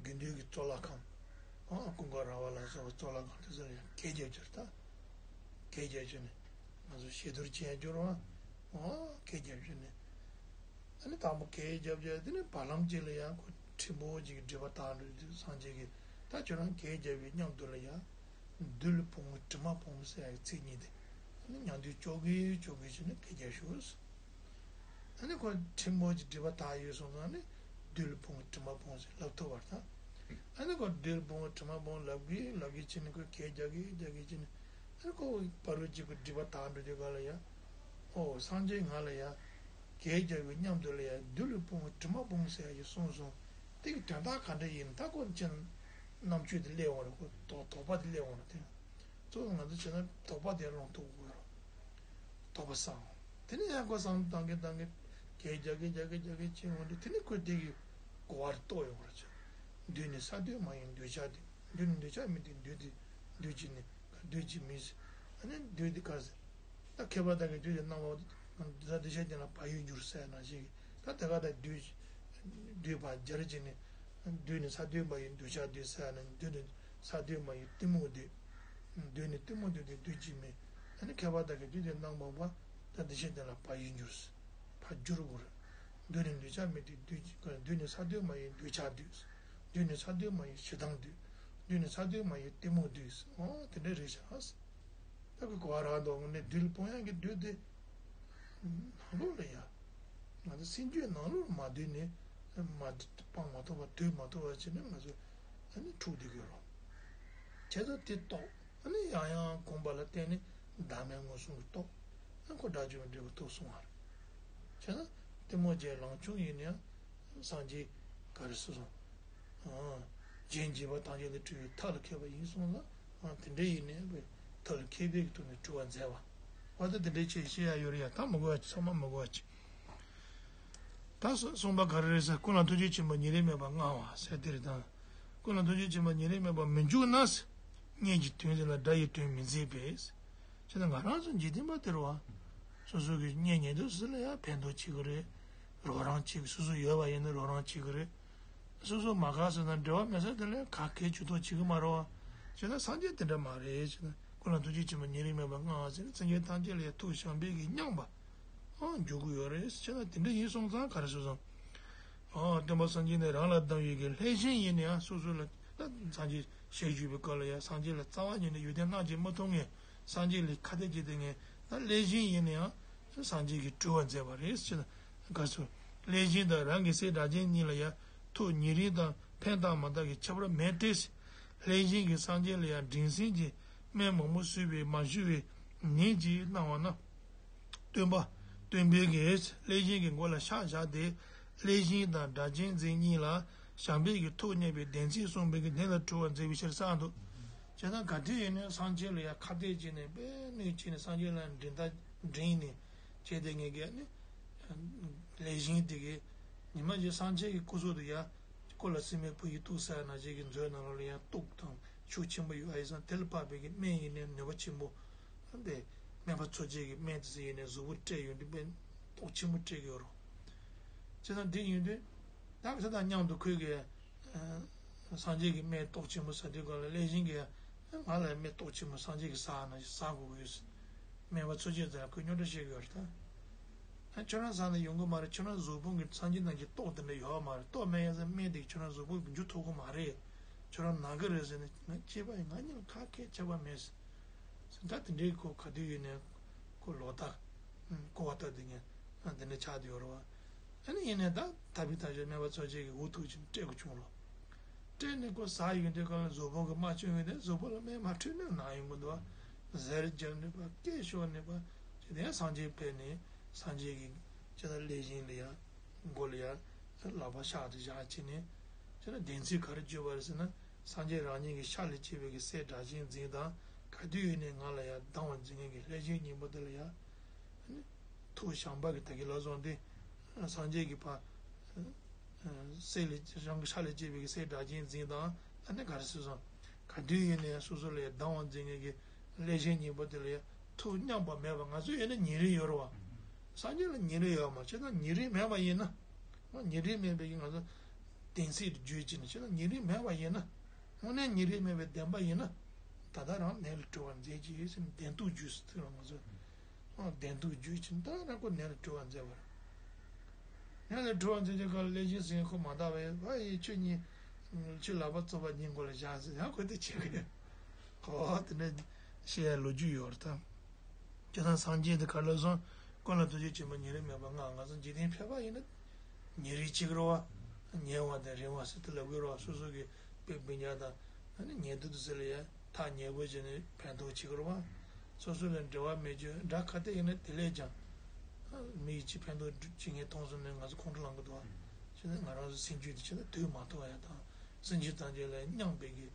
དགེ་འདུན་གྱི་གཙུག་ལག་ཁང་། ཨ། ཀུན་དགའ་ར་བ་ལ་སོགས་པའི་གཙུག་ལག་ཁང་དེ་ཚོ་ལ་ཡང་གད་རྒྱབ་ཀྱི་རེད། ད་ གད་རྒྱབ་བྱས་ནས་ང་ཚོ་ཞི་དུལ་བྱེད་ཡ་འགྱུར་བ། ཨོ་གད་རྒྱབ་བྱས་ནས། ཨ་ནི་དང་པོ་གད་རྒྱབ་བྱས་དེ་ནས་བར་ལམ་གཅིག་ལ་ཡང་ཁོ་ཕྲན་བུ་གཅིག་གི་སྒྲིབ་པ་དག་འགྲོ་དུས་སངས་རྒྱས་ཀྱིས་ད་ཁྱོད་རང་གད་རྒྱབ་པའི་མཉམ་དུ་ལ་ཡང་། བདུད་ལ་ཕུང་པོ་དྲི་མ་སྤོང་ཟེར་ཡ་གི་ཚིག་གཉིས་དེ། ཨ་ནི་མཉམ་དུ་ཅོག་གེ་ཅོག་གེ་བྱས་ནས་གད་རྒྱབ་ཤོག། ཨ་ནི་ཁོ་ཕྲན་བུ་གཅིག་སྒྲིབ་པ་དག་ཡོད་སོང་ཙང་ནི་བདུད་ལ་ཕུང་པོ་དྲི་མ་སྤོང་ཟེར་ལབ་ཐུབ་པ་རེད་ད། ཨ་ནི་ཁོ་བདུད་ལ་ཕུང་པོ་དྲི་མ་སྤོང་ལབ་གི་ལབ་གི་བྱས་ནས་ཁོས་གད་རྒྱག་གི་རྒྱག་གི་བྱས་ནས། ཨ་ནི་ཁོ་བར་དུ་གཅིག་གི་སྒྲིབ་པ་དག་འགྲོ་དུས་ག་ལ་ཡ། ཨོ་སངས་རྒྱས་ང་ལ་ཡ། གད་རྒྱག་པའི་མཉམ་དུ་ལ་ཡ་བདུད་ལ་ཕུང་པོ་དྲི་མ་སྤོང་ཟེར་ཡ་ཞིག་གསུངས་སོང་། དེ་གི་དོན་དག་ག་འདྲ་ཡིན་ད་ཁོ་ཅན། རྣམ་དཔྱོད་དེ་སླེབས་འོང་རེད་ཁོ་དོགས་དོགས་པ་དེ་སླེབས་འོང་རེད་དེ། གཙོ་བོ་ང་ཚོ་བྱས་ན་དོགས་པ་དེ་སློང་ཐུབ་དགོས་རེད། དོགས་པ་སངས། དེ་ནས་ཡང་ཁོ་བསམ་བློ་བཏང་གིན་བཏང་གིན་གད་རྒྱག་གིན་རྒྱག་གིན་རྒྱག་གིན་ཕྱིན་འོང་དུས་དེ་ནས་ཁོས་དེ་གི་གོ་བ་རྟོགས་ཡོང་བར་བྱ། བདུད་ནི་ས་བདུད་མ་ཡིན་འདོད་ཆགས་བདུད། བདུད་ནི་འདོད་ཆགས་མི་བདུད་བདུད་དེ་བདུད་ཀྱི་ནི་བདུད་ཀྱི་མི་ཟེར། ཨ་ནི་བདུད་དེ་ག་ཟེར། ད་མཁས་པ་དག་གིས་བདུད་དེ་སྣང་བ་ད་འདི་ཤ་དེ་ལ་བག་ཡོད་འགྱུར་ཟེར་ན་ཞིག་ད་དེ་ག་ད་བདུད་བདུད་པ་སྦྱར་གྱི་ནི་བདུད་ནི་ས་བདུད་མ་ཡིན་འདོད་ཆགས་བདུད་ཟེར་ན་བདུད་ནི་ས་བདུད་མ་ཡིན་གཏི་མུག་བདུད། བདུད་ནི་གཏི་མུག་བདུད་དེ་བདུད་ཀྱི་མི། ཨ་ནི་མཁས་པ་དག་གིས་བདུད་དེ་སྣང་བ་པ་ད་འདི་ཤ་དེ་ལ་བག་ཡོད་འགྱུར་ཟེར། ཕར་བསྒྱུར་དགོས་རེད། བདུད་ནི་འདོད་ཆགས་མི་བདུད་བདུད་ཀྱི་བདུད་ནི་ས་བདུད་མ་ཡིན་འདོད་ཆགས་བདུད། བདུད་ནི་ས་བདུད་མ་ཡིན་ཞེ་སྡང་བདུད། བདུད་ནི་ས་བདུད་མ་ཡིན་གཏི་མུག་བདུད། འོ་དེ་འདྲ་རེད་ཤག་ད་གི་གོ་བ་རག་འདུག་ངོ་ནས་བདུད་ལ་སྤོང་ཡག་གི་བདུད་དེ། ནང་ལོགས་ལ་ཡ། ང་ཚོ་སེམས་རྒྱུད་ནང་ལོགས་ལ་མ་བསྡུས་ནས། མ་སྤང་མ་ཐུབ་པ་སྡུད་མ་ཐུབ་པ་བྱས་ནས་ང་ཚོ་ཨ་ནི་འཁྲུག་བསྡད་ཀྱི་ཡོད་རེད། བྱས་ཙང་དེ་རྟོགས། ཨ་ནི་ཡང་ཡང་སྒོམ་པ་ལ་བརྟེན་ནས་བདག་མེད་མངོན་སུམ་གྱིས་རྟོགས། ཨ་ཁོ་དགྲ་བཅོམ་པའི་འབྲས་བུ་ཐོབ་སོང་བ་རེད། བྱས་ན་གཏི་མུག་ཅན་ལང་ཆུང་ཡིན་ན་ཡང་སངས་རྒྱས་ག་རེ་ཟེར་སོང་། ཨ། རྒྱན་བྱེད་པ་ཐམས་ཅད་ལས་གྲོལ་བའི་ཐབས་ལ་མཁས་པ་ཡིན་གསུངས་ལ། ཨ་དེ་འདྲ་ཡིན་ནའི་ཐབས་ལ་མཁས་པའི་གི་ཐོག་ནས་གྲོལ་བར་མཛད་པ། འོ་ད་དེ་འདྲའི་ཆེད་བཤད་ཡ་ཡོད་རེད་ཡ། ད་མི་དགོས་པ་ཅིག་ཚང་མ་མི་དགོས་པ་ཅིག་ད་གསུངས་པ་ག་རེ་རེད་ཟེར། ཀུན་ལ་ཐུགས་རྗེ་ཆེན་པོ་ཉེ་རིང་མེད་པར་མངའ་བ་ཟེར་དེ་རེད་ད། ཀུན་ལ་ཐུགས་རྗེ་ཆེན་པོ་ཉེ་རིང་མེད་པར་མི་འཇུག་ན། གཉེན་གྱི་དོན་ཟེར་ལ་དགྲ་ཡི་དོན་མི་མཛད་པས། བྱས་ན་ང་རང་ཚོ་འཇིག་རྟེན་པ་དེ་རེད་བ། སོ་སོ་གི་གཉེན་ཉེ་དུ་ཟེར་ལ་ཡང་ཕན་ཐོགས་བྱེད་ཀྱི་རེད། རོགས་རམ་བྱེད་ཀྱི་སོ་སོ་ཡོད་པ་ཡིན་ན་རོགས་རམ་བྱེད་ཀྱི་རེད། སོ་སོ་མ་དགའ་ཟེར་ན་འབྲེལ་བ་མེད་ས་དེ་ལ་ཁ་སྐད་བྱུས་གཏོང་བྱེད་ཀྱི་མ་རེད་བ། བྱས་ན་སངས་རྒྱས་དེ་འདྲ་མ་རེད་བྱས་ན་ཀུན་ལ་ཐུགས་རྗེ་ཆེན་པོ་ཉེ་རིང་མེད་པར་མངའ་བ་ཟེར་ནས་སེམས་ཅན་ཐམས་ཅད་ལ་ཡང་ཐུགས་བྱམས་པའི་གི་མཉམ་པ། ཨང་འཇུག་གི་ཡོད་རེད་བྱས་ན་དེ་འདྲ་ཡིན་སོང་ཙང་ག་རེ་ཟེར་སོང་། ཨང་སྟོན་པ་སངས་རྒྱས་ནས་རང་ལ་སྡང་བའི་གི་ལྷས་བྱིན་ཡིན་ན་ཡང་སོ་སོ་ལ་ད་སངས་རྒྱས་ཞལ་བཞུགས་པའི་སྐབས་ལ་ཡང་སངས་རྒྱས་ལ་རྩ་བ་ཉིད་ནས་ཡོན་ཏན་སྣ་གཅིག་མ་མཐོང་མཁན་སངས་རྒྱས་ལ་ཁ་གཏད་བྱས་བསྡད་མཁན་ད་ལྷས་བྱིན་ཡིན་ན་ཡང་སངས་རྒྱས་ཀྱིས་གྲོལ་བར་མཛད་པ་རེད་བྱས་ན་ག་རེ་ཟེར། ལྷས་བྱིན་དང་རང་གི་སྲས་སྒྲ་གཅན་གཉིས་ལ་ཡང་ཐུགས་ཉེ་རིང་དང་ཕན་དང་མ་དག་གི་ཁྱད་པར་མེད་དེ། ལྷས་བྱིན་གྱིས་སངས་རྒྱས་ལ་ཡང་འདྲེན་བྱིན་གྱི་སྨན་མང་པོ་གསོལ་བའི་མ་ཞུ་བའི་ཉིན་གཅིག་གནང་བ་ན། སྟོན་པ། སྟོན་པས་ཀྱིས་ལྷས་བྱིན་གྱི་མགོ་ལ་ཕྱག་བཞག་སྟེ། ལྷས་བྱིན་དང་སྒྲ་གཅན་འཛིན་གཉིས་ལ་བྱམས་པས་ཀྱིས་ཐུགས་མཉེས་པའི་བདེན་ཚིག་གསུངས་པའི་གི་དོན་ལ་གྲོལ་བར་མཛད་པའི་ཕྱིར་གསུངས་འདུག་བྱས་ན་ག་དུས་ཡིན་ནའི་སངས་རྒྱས་ལ་ཡང་ཁ་གཏད་བྱས་ནས་དཔེ་གནོད་བྱས་ནས་སངས་རྒྱས་ལ་འདྲེན་ད་འདྲེན་ནས་བྱས་ཏེ་ངས་ཀྱིས་ནི། ལྷས་བྱིན་དེ་གིས་ཉི་མ་གཅིག་སངས་རྒྱས་ཀྱི་སྐུ་གཟུགས་དེ་ཡང་། སྐུ་ལ་སྲིན་མོའི་བུ་ཡིས་གཏུགས་ཟེར་ན་ཅིག་གི་མཛོད་ནང་ལོགས་ལ་ཡང་གཏུགས་དང་ཤུགས་ཆེན་པོ་ཡོད་ཨ་ཡིན་ཙང་དེ་ལ་དཔག་པའི་གི་སྨན་ཡིན་ནའི་ནུས་པ་ཆེན་པོ། དེ་སྨན་པ་འཚོ་བྱེད་ཀྱི་སྨན་དེ་ཚོ་ཡིན་ནའི་གཟུགས་པོ་སྤྲད་ཡོང་དུས་དཔེ་སྟོབས་ཆེན་པོ་སྤྲད་ཀྱི་ཡོད་རེད། བྱས་ཙང་དེ་ཡིན་དུས་ད་དེ་དང་མཉམ་དུ་ཁོས་གི་སངས་རྒྱས་ཀྱི་སྨན་སྟོབས་ཆེན་པོ་ཟ་དུས་གང་ལ་ལྷས་བྱིན་གྱིས་ང་ལ་སྨན་སྟོབས་ཆེན་པོ་སངས་རྒྱས་ཀྱིས་ཟ་ན་ཟ་དགོས་ཀྱི་ཡོད། སྨན་པ་འཚོ་བྱེད་ཚོས་ཁོས་རྙོག་དྲ་བཤད་ཀྱི་ཡོད་རེད་ད། ཨ་ཁྱོད་རང་ཟ་ན་ཡོང་གི་མ་རེད། ཁྱོད་རང་གཟུགས་ཕུང་གི་སངས་རྒྱས་རྣམས་ཀྱི་ལྟོ་དེ་འདྲ་ཡོད་མ་རེད། ལྟོ་མེད་ཡ་ཟེར་སྨན་དེ་ཁྱོད་རང་གཟུགས་ཕུང་གི་འཇུ་ཐུབ་ཀྱི་མ་རེད། ཁྱོད་རང་ན་གི་རེད་ཟེར་ནས་ང་སྐྱེས་པ་ཡིན་ང་གཉིས་ལ་ཁ་སྐད་ཆད་པ་མེད་ཟེར། ད་དེ་འདྲའི་ཁོ་ག་དུས་ཡིན་ནའི་ཁོ་ལོག་ལྟ། ཀོ་བ་ལྟ་དེ་ངས་དེ་འདྲ་ཆགས་བསྡད་ཡོད་རེད་བ། ཨ་ནི་ཡིན་ནའི་ད་ད་བི་ད་ཞོ་སྨན་པ་འཚོ་བྱེད་ཀྱི་འུ་ཐུག་ཅིག་སྤྲད་དགོས་བྱུང་རོགས། སྤྲད་ནས་ཁོ་ཟ་ཡོང་དུས་གང་ལ་གཟུགས་ཕུང་གི་རྨ་བྱུང་ཡོང་དུས་གཟུགས་ཕུང་ལ་སྨན་མ་འཕྲོད་ནས་ན་ཡོང་གི་འདུག་བ། ཟས་རྒྱག་ནུས་པ་སྐད་ཤོར་ནུས་པ་ཅི་དེ་སངས་རྒྱས་ཕེབས་ནས་སངས་རྒྱས་ཀྱི་ཅི་ལྟར་ལས་བཞིན་ལ་ཡ་མགོ་ལ་ཡ་ལག་པ་ཕྱག་ཏུ་བཞག་བྱས་ནས་ཅི་ལ་བདེན་ཚིག་ག་རེ་བརྗོད་པ་རེད་ཟེར་ན་སངས་རྒྱས་རང་ཉིད་ཀྱི་ཤ་ལས་སྐྱེས་པའི་གི་སྲས་སྒྲ་གཅན་འཛིན་དང་ག་དུས་ཡོད་ནས་ང་ལ་ཡ་སྡང་བ་འཛིན་མཁན་གྱི་ལྷས་བྱིན་སྙིང་པོ་དེ་ལ་ཡ། ཐུགས་བྱམས་པ་གི་ད་གི་ལ་སོང་སྟེ། སངས་རྒྱས་ཀྱི་ཕ། སྲས་ལས་རང་གི་ཤ་ལས་སྐྱེས་པའི་གི་སྲས་སྒྲ་གཅན་འཛིན་དང་ཨ་ནི་ག་རེ་ཟེར་སོང་། ག་དུས་ཡིན་ནའི་སོ་སོ་ལ་ཡང་སྡང་བ་འཛིན་མཁན་གྱི་ལྷས་བྱིན་སྙིང་པོ་དེ་ལ་ཡང་ཐུགས་མཉམ་པ་མེད་པ་ང་ཚོ་ཡོད་ན་ཉེ་རིང་ཡོད་རེད་བ། སངས་རྒྱས་ལ་ཉེ་རིང་ཡོད་མ་བྱས་ན་ཉེ་རིང་མེད་པ་ཡིན་ན། ང་ཉེ་རིང་མེད་པའི་གི་ང་ཚོ་བདེན་ཚིག་ཏུ་བརྗོད་ཅིག་ནས་བྱས་ན་ཉེ་རིང་མེད་པ་ཡིན་ན། དངོས་གནས་ཉེ་རིང་མེད་པའི་བདེན་པ་ཡིན་ན། ད་ལྟ་རང་ནད་ལས་གྲོལ་བར་མཛད་ཅིག་ཟེར་ནས་བདེན་མཐུག་བརྒྱུད་ཟེར་ཐུག་རང་ང་ཚོ་ཨ་བདེན་མཐུག་བརྒྱུད་ཅིག་ད་རང་ཁོ་ནད་ལས་གྲོལ་བར་མཛད་པར། ནད་ལས་གྲོལ་བར་མཛད་ཀྱི་སྐབས་ལ་ཀླད་ཆེན་ཟེར་མཁན་ཁོ་མ་དག་པས་ཨ་ཡེ་ཁྱོད་གཉིས་ཁྱོད་ལག་པ་བཙུགས་པ་གཉིས་མགོ་ལ་བཞག་ཟེར་ཡང་ཁོ་དེ་བྱེད་གི་རེད། ཨོ་དེ་འདྲ་བཤད་ཡ་ལོ་རྒྱུས་ཡོད་རེད་ད། བྱས་ཙང་སངས་རྒྱས་དེ་ག་ལ་སོང་། ཀུན་ལ་ཐུགས་རྗེ་ཆེན་པོ་ཉེ་རིང་མེད་པར་བསྔགས། ང་ཚོ་འཇིག་རྟེན་ཕལ་པ་ཡིན་ན་ཉེ་རིང་གཅིག་རེད་བ། ཉེ་བ་དང་རིང་བ་ཟེར་དེ་ལབ་གི་རེད་བ། སོ་སོ་གི་དཔེ་སྤུན་ཀྱག་དང་ཨ་ནི་ཉེ་དུ་དུ་ཟེར་ལ་ཡ་ཐག་ཉེ་པོ་བྱས་ནས་ཕན་ཐོགས་བྱེད་ཀྱི་རེད་བ། སོ་སོ་ལ་འབྲེལ་བ་མེད་རྒྱུ་འདྲ་ག་དེ་ཡིན་ན་དེ་ལས་ཀྱང་མི་ཡི་ཅིག་ཕན་ཐོགས་བྱེད་མཁན་མཐོང་སོང་ན་ང་ཚོ་ཁོང་ཁྲོ་ལངས་གི་འདུག་བ། བྱས་ཙང་ང་རང་ཚོ་སེམས་རྒྱུད་དེ་བྱས་ན་དུས་མ་ཐོག་ཡ་དང་སེམས་རྒྱུད་ཐམས་ཅད་ལ་མཉམ་པའི་གི་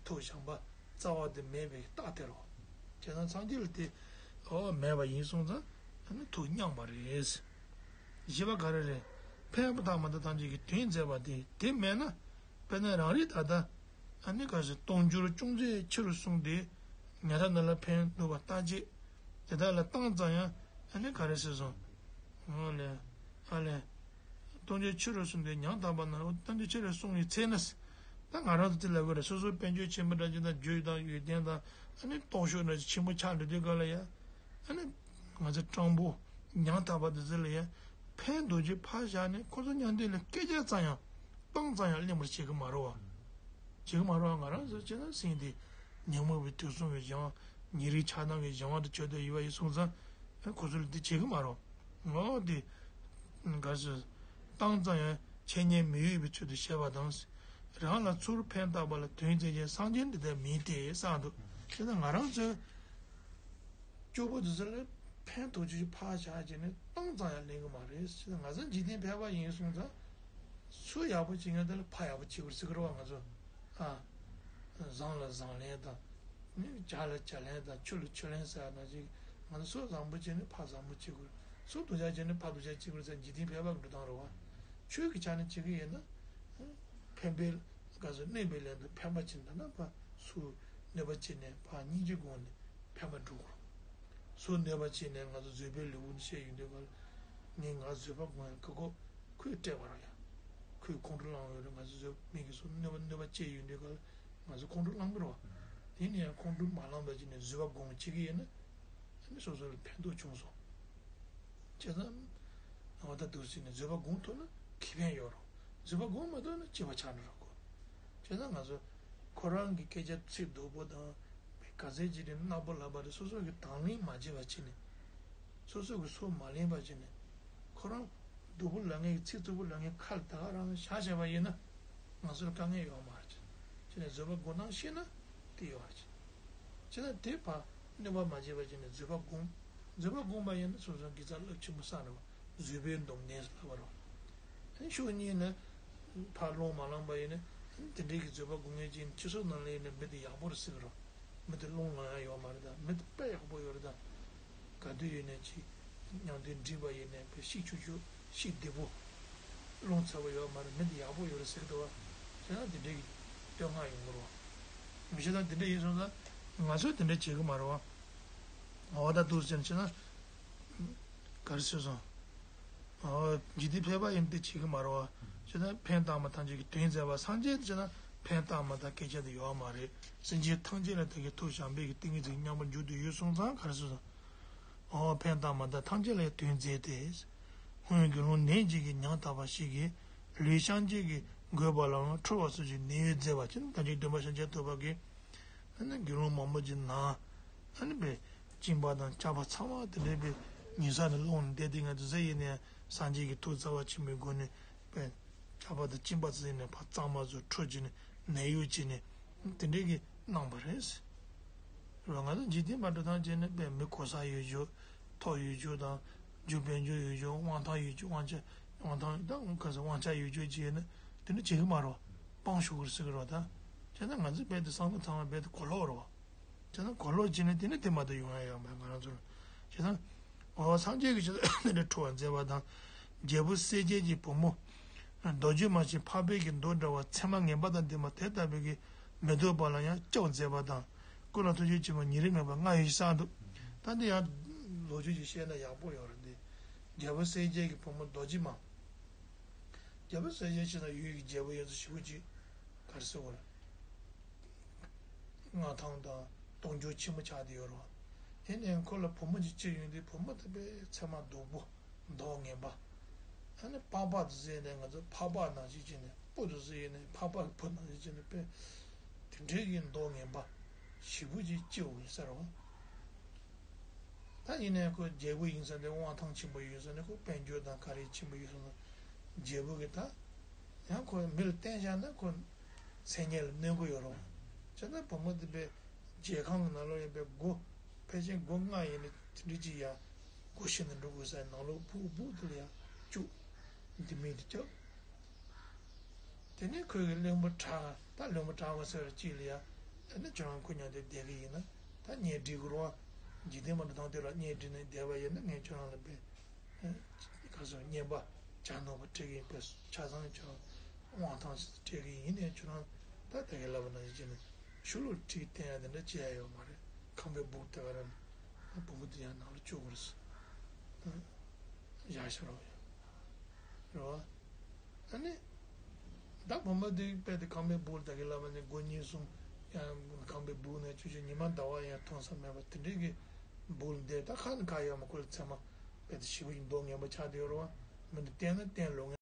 ཐུགས་བྱམས་པ་རྩ་བ་དེ་མེད་པའི་རྟགས་དེ་རེད། བྱས་ཙང་སངས་རྒྱས་ལ་དེ་འོ་མེད་པ་ཡིན་སོང་ཙང་ཨ་ནི་ཐུགས་མཉམ་པ་རེད། བཞི་པ་ག་རེ་རེད། ཕན་དང་མ་དང་ཐམས་ཅད་ཀྱི་དོན་མཛད་པ་དེ་དེ་མེད་ན་དཔེར་ན་རང་རིག་ད་ལྟ་ཨ་ནི་ག་ཞིག་སྟོང་འགྱུར་ཅུང་ཟད་ཆེ་རུ་སོང་སྟེ་ཉག་ཕྲ་ནང་ལ་ཕན་འདུག་པ་ལྟ་བྱེད་དེ་དག་ལ་བཏང་ཙམ་ཡང་ཨ་ནི་ག་རེ་ཟེར་སོང་། འོ་ལེ་ཨ་ལེ། སྟོང་འགྱུར་ཆེ་རུ་སོང་སྟེ་ཉག་ཕྲ་ན་སྟོང་འགྱུར་ཆེ་རུ་སོང་བའི་ཚེ་ན། ད་ང་རང་ཚོ་དེ་ལབ་དགོས་རེད། སོ་སོའི་དཔལ་འབྱོར་ཆེན་པོ་འདྲ་ཅིག་དང་རྒྱུ་དང་ཡོན་ཏན་དང་ཨ་ནི་སྟོབས་ཤུགས་འདྲ་ཅིག་ཆེན་པོ་ཆགས་འགྲོ་དུས་ག་ལ་ཡ། ཨ་ནི་ང་ཚོ་སྤྲང་པོ་ཉག་ཕྲ་པ་དེ་ཚོ་ལ་ཡ་ཕན་འདོགས་ཀྱི་ཕར་བཞག་ནས་ཁོ་ཚོ་མཉམ་དུ་ལ་སྐད་ཆ་ཙམ་ཡང་སྤང་ཙམ་ཡང་གླེང་བར་བྱེད་ཀྱི་མ་རེད་བ། བྱེད་ཀྱི་མ་རེད་བ། ང་རང་ཚོ་བྱས་ན་སེམས་དེ་ཉོན་མོངས་པའི་དུག་གསུམ་གྱི་གཞན་དབང་ཉེ་རིང་ཆགས་སྡང་གི་གཞན་དབང་དུ་གྱུར་ཏེ་ཡོད་པ་ཡིན་སོང་ཙང་ཁོ་ཚོ་ལ་དེ་བྱེད་ཀྱི་མ་རེད། ངོ་དེ་ག་ཚོད་བཏང་ཙམ་ཡང་འཆད་ཉན་མི་གཡོ་བའི་ཚུལ་དུ་བཤད་པ་དང་། རང་ལ་ཚུར་ཕན་བཏགས་པ་ལ་དོན་མཛད་ཀྱི་སངས་རྒྱས་འདི་ལྟར་མིན་ཏེ་བསམ་འདུག་དེ་ན་ང་རང་ཚོའི་སྐྱོ་པོ་དེ་ཚོ་ལ་ཕན་ཐོགས་ཆོས་ཕར་བཞག་བྱས་ནས་བཏང་ཙམ་ཡང་ལེན་གི་མ་རེད་ཟེར། ང་ཚོ་འཇིག་རྟེན་ཕལ་པ་ཡིན་སོང་ཙང་སུ་ཡག་པོ་བྱེད་མཁན་དེ་ལ་ཕར་ཡག་པོ་བྱེད་དགོས་ཟེར་གི་རེད་བ། ང་ཚོ་ཨ་བཟང་ལ་བཟང་ལན་དང་ནི་བྱ་ལ་བྱ་ལན་དང་ཆུ་ལ་ཆུ་ལན་ཟེར་ཡ་ནང་བཞིན་ང་ཚོ་སུ་བཟང་པོ་བྱས་ནས་ཕར་བཟང་པོ་བྱེད་དགོས། སུ་སྡུག་ཅག་བྱས་ནས་ཕར་སྡུག་ཅག་བྱེད་དགོས་ཟེར་འཇིག་རྟེན་ཕལ་པ་གི་འགྲོ་སྟངས་རེད་བ། ཆོས་ཀྱི་ཆ་ནས་བྱེད་ཀྱི་ཡིན་ན་ཕན་པའི་སྐབས་སུ་གནོད་པའི་ལན་དུ་ཕན་པ་བྱེད་ན་ན་ཕར་སུ་གནོད་པ་བྱས་ནས་ཕར་སྙིང་རྗེ་སྒོམ་ནས་ཕན་པ་སྒྲུབ་དགོས། སུ་གནོད་པ་བྱས་ནས་ང་ཚོ་བཟོད་པའི་ལེའུ་ནས་བཤད་ཡོང་དུས་ག་ལ་ངས་ང་བཟོད་པ་སྒོམ་ཡ་གི་གོ་ཁོས་སྤྲད་པ་ར་ཡ། ཁོས་ཁོང་ཁྲོ་ལངས་ཡོད་རེད། ང་ཚོ་བཟོད་མི་གི་སུ་གནོད་པ་གནོད་པ་བྱས་ཡོང་དུས་ག་ལ་ང་ཚོ་ཁོང་ཁྲོ་ལངས་གི་རེད་བ། དེ་ནས་ཡང་ཁོང་ཁྲོ་མ་ལངས་པ་བྱས་ནས་བཟོད་པ་སྒོམ་བྱེད་ཀྱི་ཡིན་ན་ཨ་ནི་སོ་སོ་ལ་ཕན་ཐོགས་བྱུང་སོང་། བྱས་ཙང་། འོ་ད་འདུག་ཟེར་ནས་བཟོད་པ་སྒོམ་ཐུབ་ན་ཁེ་ཕན་ཡོད་རེད། བཟོད་པ་སྒོམ་མ་ཐུབ་ན་སྐྱིད་པ་ཆགས་འགྲོ་རེད་གོ། བྱས་ཙང་ང་ཚོ་ཁོ་རང་གི་སྐད་ཆ་ཚིག་སྡུག་པོ་དང་ག་ཚད་ཅིག་རེད་གནག་པོ་ལབ་པ་རེད། སོ་སོ་གི་དང་ལེན་མ་བྱས་པ་བྱས་ནས་སོ་སོ་གི་སོ་མ་ལེན་པ་བྱས་ནས་ཁོ་རང་སྡུག་པོ་ལབ་མཁན་གྱི་ཚིག་རྩུབ་པོ་ལབ་མཁན་ཁ་ལ་ད་ག་རང་བཞག་བྱས་པ་ཡིན་ན་ང་ཚོ་ལ་དཀའ་ངལ་ཡོད་མ་རེད། བྱས་ནས་བཟོད་པ་སྒོམ་སྟངས་ཤེས་ན་དེ་ཡོད་རེད། བྱས་ན་དེ་བར་གནོད་པ་མ་བྱས་པ་བྱས་ནས་བཟོད་པ་སྒོམ། བཟོད་པ་སྒོམ་པ་ཡིན་ན་སོ་སོ་དགེ་རྩ་རླབས་ཆེན་པོ་བསགས་རེད་བ། བཟོད་པའི་སྡོམ་ལྡན་ཟེར་ལབ་པ་རེད་བ། ཨ་ནི་ཕྱོགས་གཉིས་ནས་ཕར་རླུང་མ་ལངས་པ་ཡིན་ན་ཨ་ནི་དེ་འདྲའི་གི་བཟོད་པ་སྒོམ་མཁན་ཅིག་ཡིན་ན་སྤྱི་ཚོགས་ནང་ལ་ཡིན་ན་མི་དེ་ཡག་པོ་རེད་ཟེར་གི་རེད་བ། མི་དེ་རླུང་ལངས་ཡ་ཡོད་མ་རེད་ད། མི་དེ་དཔེ་ཡག་པོ་ཡོད་རེད་ད། ག་དུས་ཡིན་ནའི་ཅིག་མཉམ་དུ་འགྲིག་པ་ཡིན་ནའི་དཔེ་གཤིས་ཆུང་ཆུང་གཤིས་བདེ་པོ། རླུང་ཚ་པོ་ཡོད་མ་རེད། མི་དེ་ཡག་པོ་ཡོད་རེད་ཟེར་གི་འདུག་བ། བྱས་ན་དེ་འདྲའི་གི་བསྟོད་བསྔགས་ཡོང་གི་རེད་བ། མི་བྱེད་ན་དེ་འདྲ་ཡིན་སོང་ཙང་ང་ཚོས་དེ་འདྲ་བྱེད་གི་མ་རེད་བ། འོ་ད་འདུག་ཟེར་ན་བྱས་ན། ག་རེ་ཟེར་སོང་། འོ་འཇིག་རྟེན་ཕལ་པ་ཡིན་དེ་བྱེད་གི་མ་རེད་བ། བྱས་ན་ཕན་བཏགས་མ་ཐམས་ཅད་ཀྱི་དོན་མཛད་པ་སངས་རྒྱས་དེ་བྱས་ན་ཕན་བཏགས་མ་ཐག་སྐད་ཆ་དེ་ཡོད་མ་རེད། སེམས་ཅན་ཐམས་ཅད་ལ་དེ་གའི་ཐུགས་བྱམས་པའི་གི་ཏིང་ངེ་འཛིན་མཉམ་པར་འཇུག་ཏུ་ཡོད་སོང་ཙང་ག་རེ་ཟེར་སོང་། འོ་ཕན་བཏགས་མ་ཐག་ཐམས་ཅད་ལ་དོན་མཛད་དེ། སྔོན་དགེ་སློང་ནད་ཀྱིས་ཉམ་ཐག་པ་ཞིག་གིས་ལུས་བཤང་གཅི་གིས་འགོས་པ་ལའང་ཁྲོ་བ་སོགས་ཀྱི་ནད་གཡོག་མཛད་པ་ཅན་དང་ཅིག་སྟོན་པ་ཤཱཀྱ་ཐུབ་པ་གིས། ཨ་ནི་དགེ་སློང་མང་པོ་ཅིག་ན། ཨ་ནི་པའི་གཅིན་པ་དང་སྐྱག་པ་ཚང་མ་དེ་འདྲའི་པའི་ཉེ་ས་ནས་སློང་ནས་བསྡད་དེ་ང་ཚོ་ཟེར་ཡིན་ནའི་སངས་རྒྱས་ཀྱི་ཐུགས་རྩ་བ་ཆེན་པོའི་སྒོ་ནས་པའི་སྐྱག་པ་དང་གཅིན་པ་ཚོ་ཡིན་ནའི་ཕར་གཙང་མ་ཚོ་འཁྲུད་བྱས་ནས་ནད་གཡོག་བྱས་ནས་དེ་འདྲའི་གི་གནང་བ་རེད། རོ་ང་ཚོ་འཇིག་རྟེན་པ་འགྲོ་སྟངས་བྱས་ནས་པའི་མི་གོ་ས་ཡོད་རྒྱུ། ཐོག་ཡོད་རྒྱུ་དང་རྒྱུ་དཔལ་འབྱོར་ཡོད་རྒྱུ་དབང་ཐང་ཡོད་རྒྱུ་དབང་ཆ་དབང་ཐང་དང་ག་ཚོད་དབང་ཆ་ཡོད་རྒྱུ་བྱས་ནས་དེ་འདྲ་བྱེད་གི་མ་རོ། སྤང་ཞུ་གི་རེད་ཟེར་གི་རོ་ད། བྱས་ན་ང་ཚོ་རྦད་དེ་བསམ་བློ་ཚང་མ་རྦད་དེ་གོ་ལོག་རོ། བྱས་ན་གོ་ལོག་བྱས་ནས་དེ་ནས་དེ་མ་གཏོགས་ཡོང་ཡ་ཡོད་མེད་ང་རང་ཚོར། བྱས་ན། འོ་སངས་རྒྱས་ཀྱི་ཆེད་དུ་འདི་འདྲ་ཁྲོ་བ་མཛད་པ་དང་། རྒྱལ་པོ་གསལ་རྒྱལ་གྱི་བུ་མོ། རྡོ་རྗེ་མ་ཞེས་འཕགས་པའི་གི་མདོག་འདྲ་བ་མཚན་མ་ངན་པ་དང་ལྡན་པ་དེ་ལྟ་བུའི་གི་མི་ལྡོག་པ་ལ་ཡང་སྐྱབས་མཛད་པ་དང་། ཀུན་ལ་ཐུགས་རྗེ་ཆེན་པོ་ཉེ་རིང་མེད་པར་བསྔགས་ཡོད་ཅེས་གསུངས་འདུག་ད་འདི་ཡང་ལོ་རྒྱུས་ཀྱི་བཤད་ན་ཡག་པོ་ཡོད་རེད་འདི། རྒྱལ་པོ་གསལ་རྒྱལ་གྱི་བུ་མོ་རྡོ་རྗེ་མ། རྒྱལ་པོ་གསལ་རྒྱལ་ཆེ་ན་ཡུལ་གྱི་རྒྱལ་པོ་ཡོད་ཚོ་ཞེ་པོ་ཅིག་ག་རེ་ཟེར་བ་རེད། མངའ་ཐང་དང་གདུང་རྒྱུད་ཆེན་པོ་ཆགས་བསྡད་ཡོད་རེད་བ། དེ་ནས་ཁོ་ལ་བུ་མོ་ཅིག་སྐྱེས་ཡོང་དུས་བུ་མོ་དེ་དཔེ་ཚད་མ་སྡུག་པོ་མདོག་ངན་པ། ཨ་ནི་པགས་པ་དེ་ཟེར་ནས་ང་ཚོ་ཕག་པ་ནང་བཞིན་བྱས་ནས་སྤུ་དེ་ཟེར་ནས་ཕག་པ་གི་བུ་ནང་བཞིན་བྱས་ནས་དཔེ་དེ་འདྲའི་གི་མདོག་ངན་པ་ཞེ་པོ་ཅིག་སྐྱེས་ཡོང་ཟེར་བ། ད་ཡིན་ནའི་ཁོ་རྒྱལ་པོ་ཡིན་ས་ནས་དབང་ཐང་ཆེན་པོ་ཡོད་ས་ནས་ཁོ་དཔལ་འབྱོར་དང་ག་རེ་ཆེན་པོ་ཡོད་ས་ན་རྒྱལ་པོ་གི་ད་ཡང་ཁོ་མི་ལ་བསྟན་བཞག་ན་ཁོ་མཚན་སྙན་ལ་གནོད་གི་ཡོད་རེད་བ། བྱས་ན་བུ་མོ་དེ་དཔེ་རྒྱལ་ཁང་གི་ནང་ལོགས་ཡིན་པའི་སྒོ་ཕལ་ཆེར་སྒོ་ལྔ་ཡིན་ནའི་དེ་འདྲ་ཅིག་ཡ་སྒོ་ཕྱེ་ནས་འགྲོ་དགོས་ས་ནང་ལོགས་སྦུག་སྦུག་དེ་ལ་ཡ་བཅུག་འདི་མི་འདི་སྐྱབས། དེ་ནས་ཁོས་ཀྱི་བློན་པོ་གྲགས་ད་བློན་པོ་གྲགས་པ་ཟེར་བ་ཅིག་ལ་ཡ། ཨ་ནི་ཁྱོད་རང་ཁོ་མཉམ་དུ་བསྡད་ཀྱི་ཡིན་ན་ད་གཉེན་སྒྲིག་དགོས་རེད་བ། འཇིག་རྟེན་མ་འགྲོ་ཐང་དེ་ལ་གཉེན་སྒྲིག་ནས་བསྡད་པ་ཡིན་ན་ངས་ཁྱོད་རང་ལ་དཔེ་ག་སོ་བསྙེན་པ་བྱ་ནོར་བ་སྤྲད་ཀྱི་ཡིན་པས་ཆ་ཚང་ཁྱོད་དབང་ཐང་ཞིག་སྤྲད་ཀྱི་ཡིན་ནས་ཁྱོད་རང་ད་དེ་ག་ལབ་པ་ནང་བཞིན་བྱས་ནས་ཤུལ་ལུ་ཁྲིད་བསྟན་ཡ་དེ་འདྲ་བྱེད་ཡ་ཡོད་མ་རེད། ཁང་པའི་སྦུག་དེ་ག་ར་ནས་བུ་མོ་དེ་ཡང་ནང་ལ་བཅུག་དགོས་རེད། བཞག་ཤོར་བ་ཡོད་རེད་བ། ཨ་ནི། ད་བུ་མོ་དེ་དཔེ་དེ་ཁང་པའི་སྦུག་ལ་ད་གི་ལབ་པ་ནི་སྒོ་གཉིས་གསུམ་ཡང་ཁང་པའི་སྦུག་ནས་ཆུ་ཆུ་ཉི་མ་ཟླ་བ་ཡང་མཐོང་ས་མེད་པ་དེ་འདྲའི་གི་སྦུག་ལ་བསྡད། ད་ཁ་ནི་ཁ་ཡོད་མ་ཁོ་ལ་ཚད་མ་དཔེ་དེ་ཞེ་པོ་ཞིག་མདོག་ངན་པ་ཆགས་བསྡད་ཡོད་རེད་བ། མི་འདི་བསྟན་ན་བསྟན་ལོ།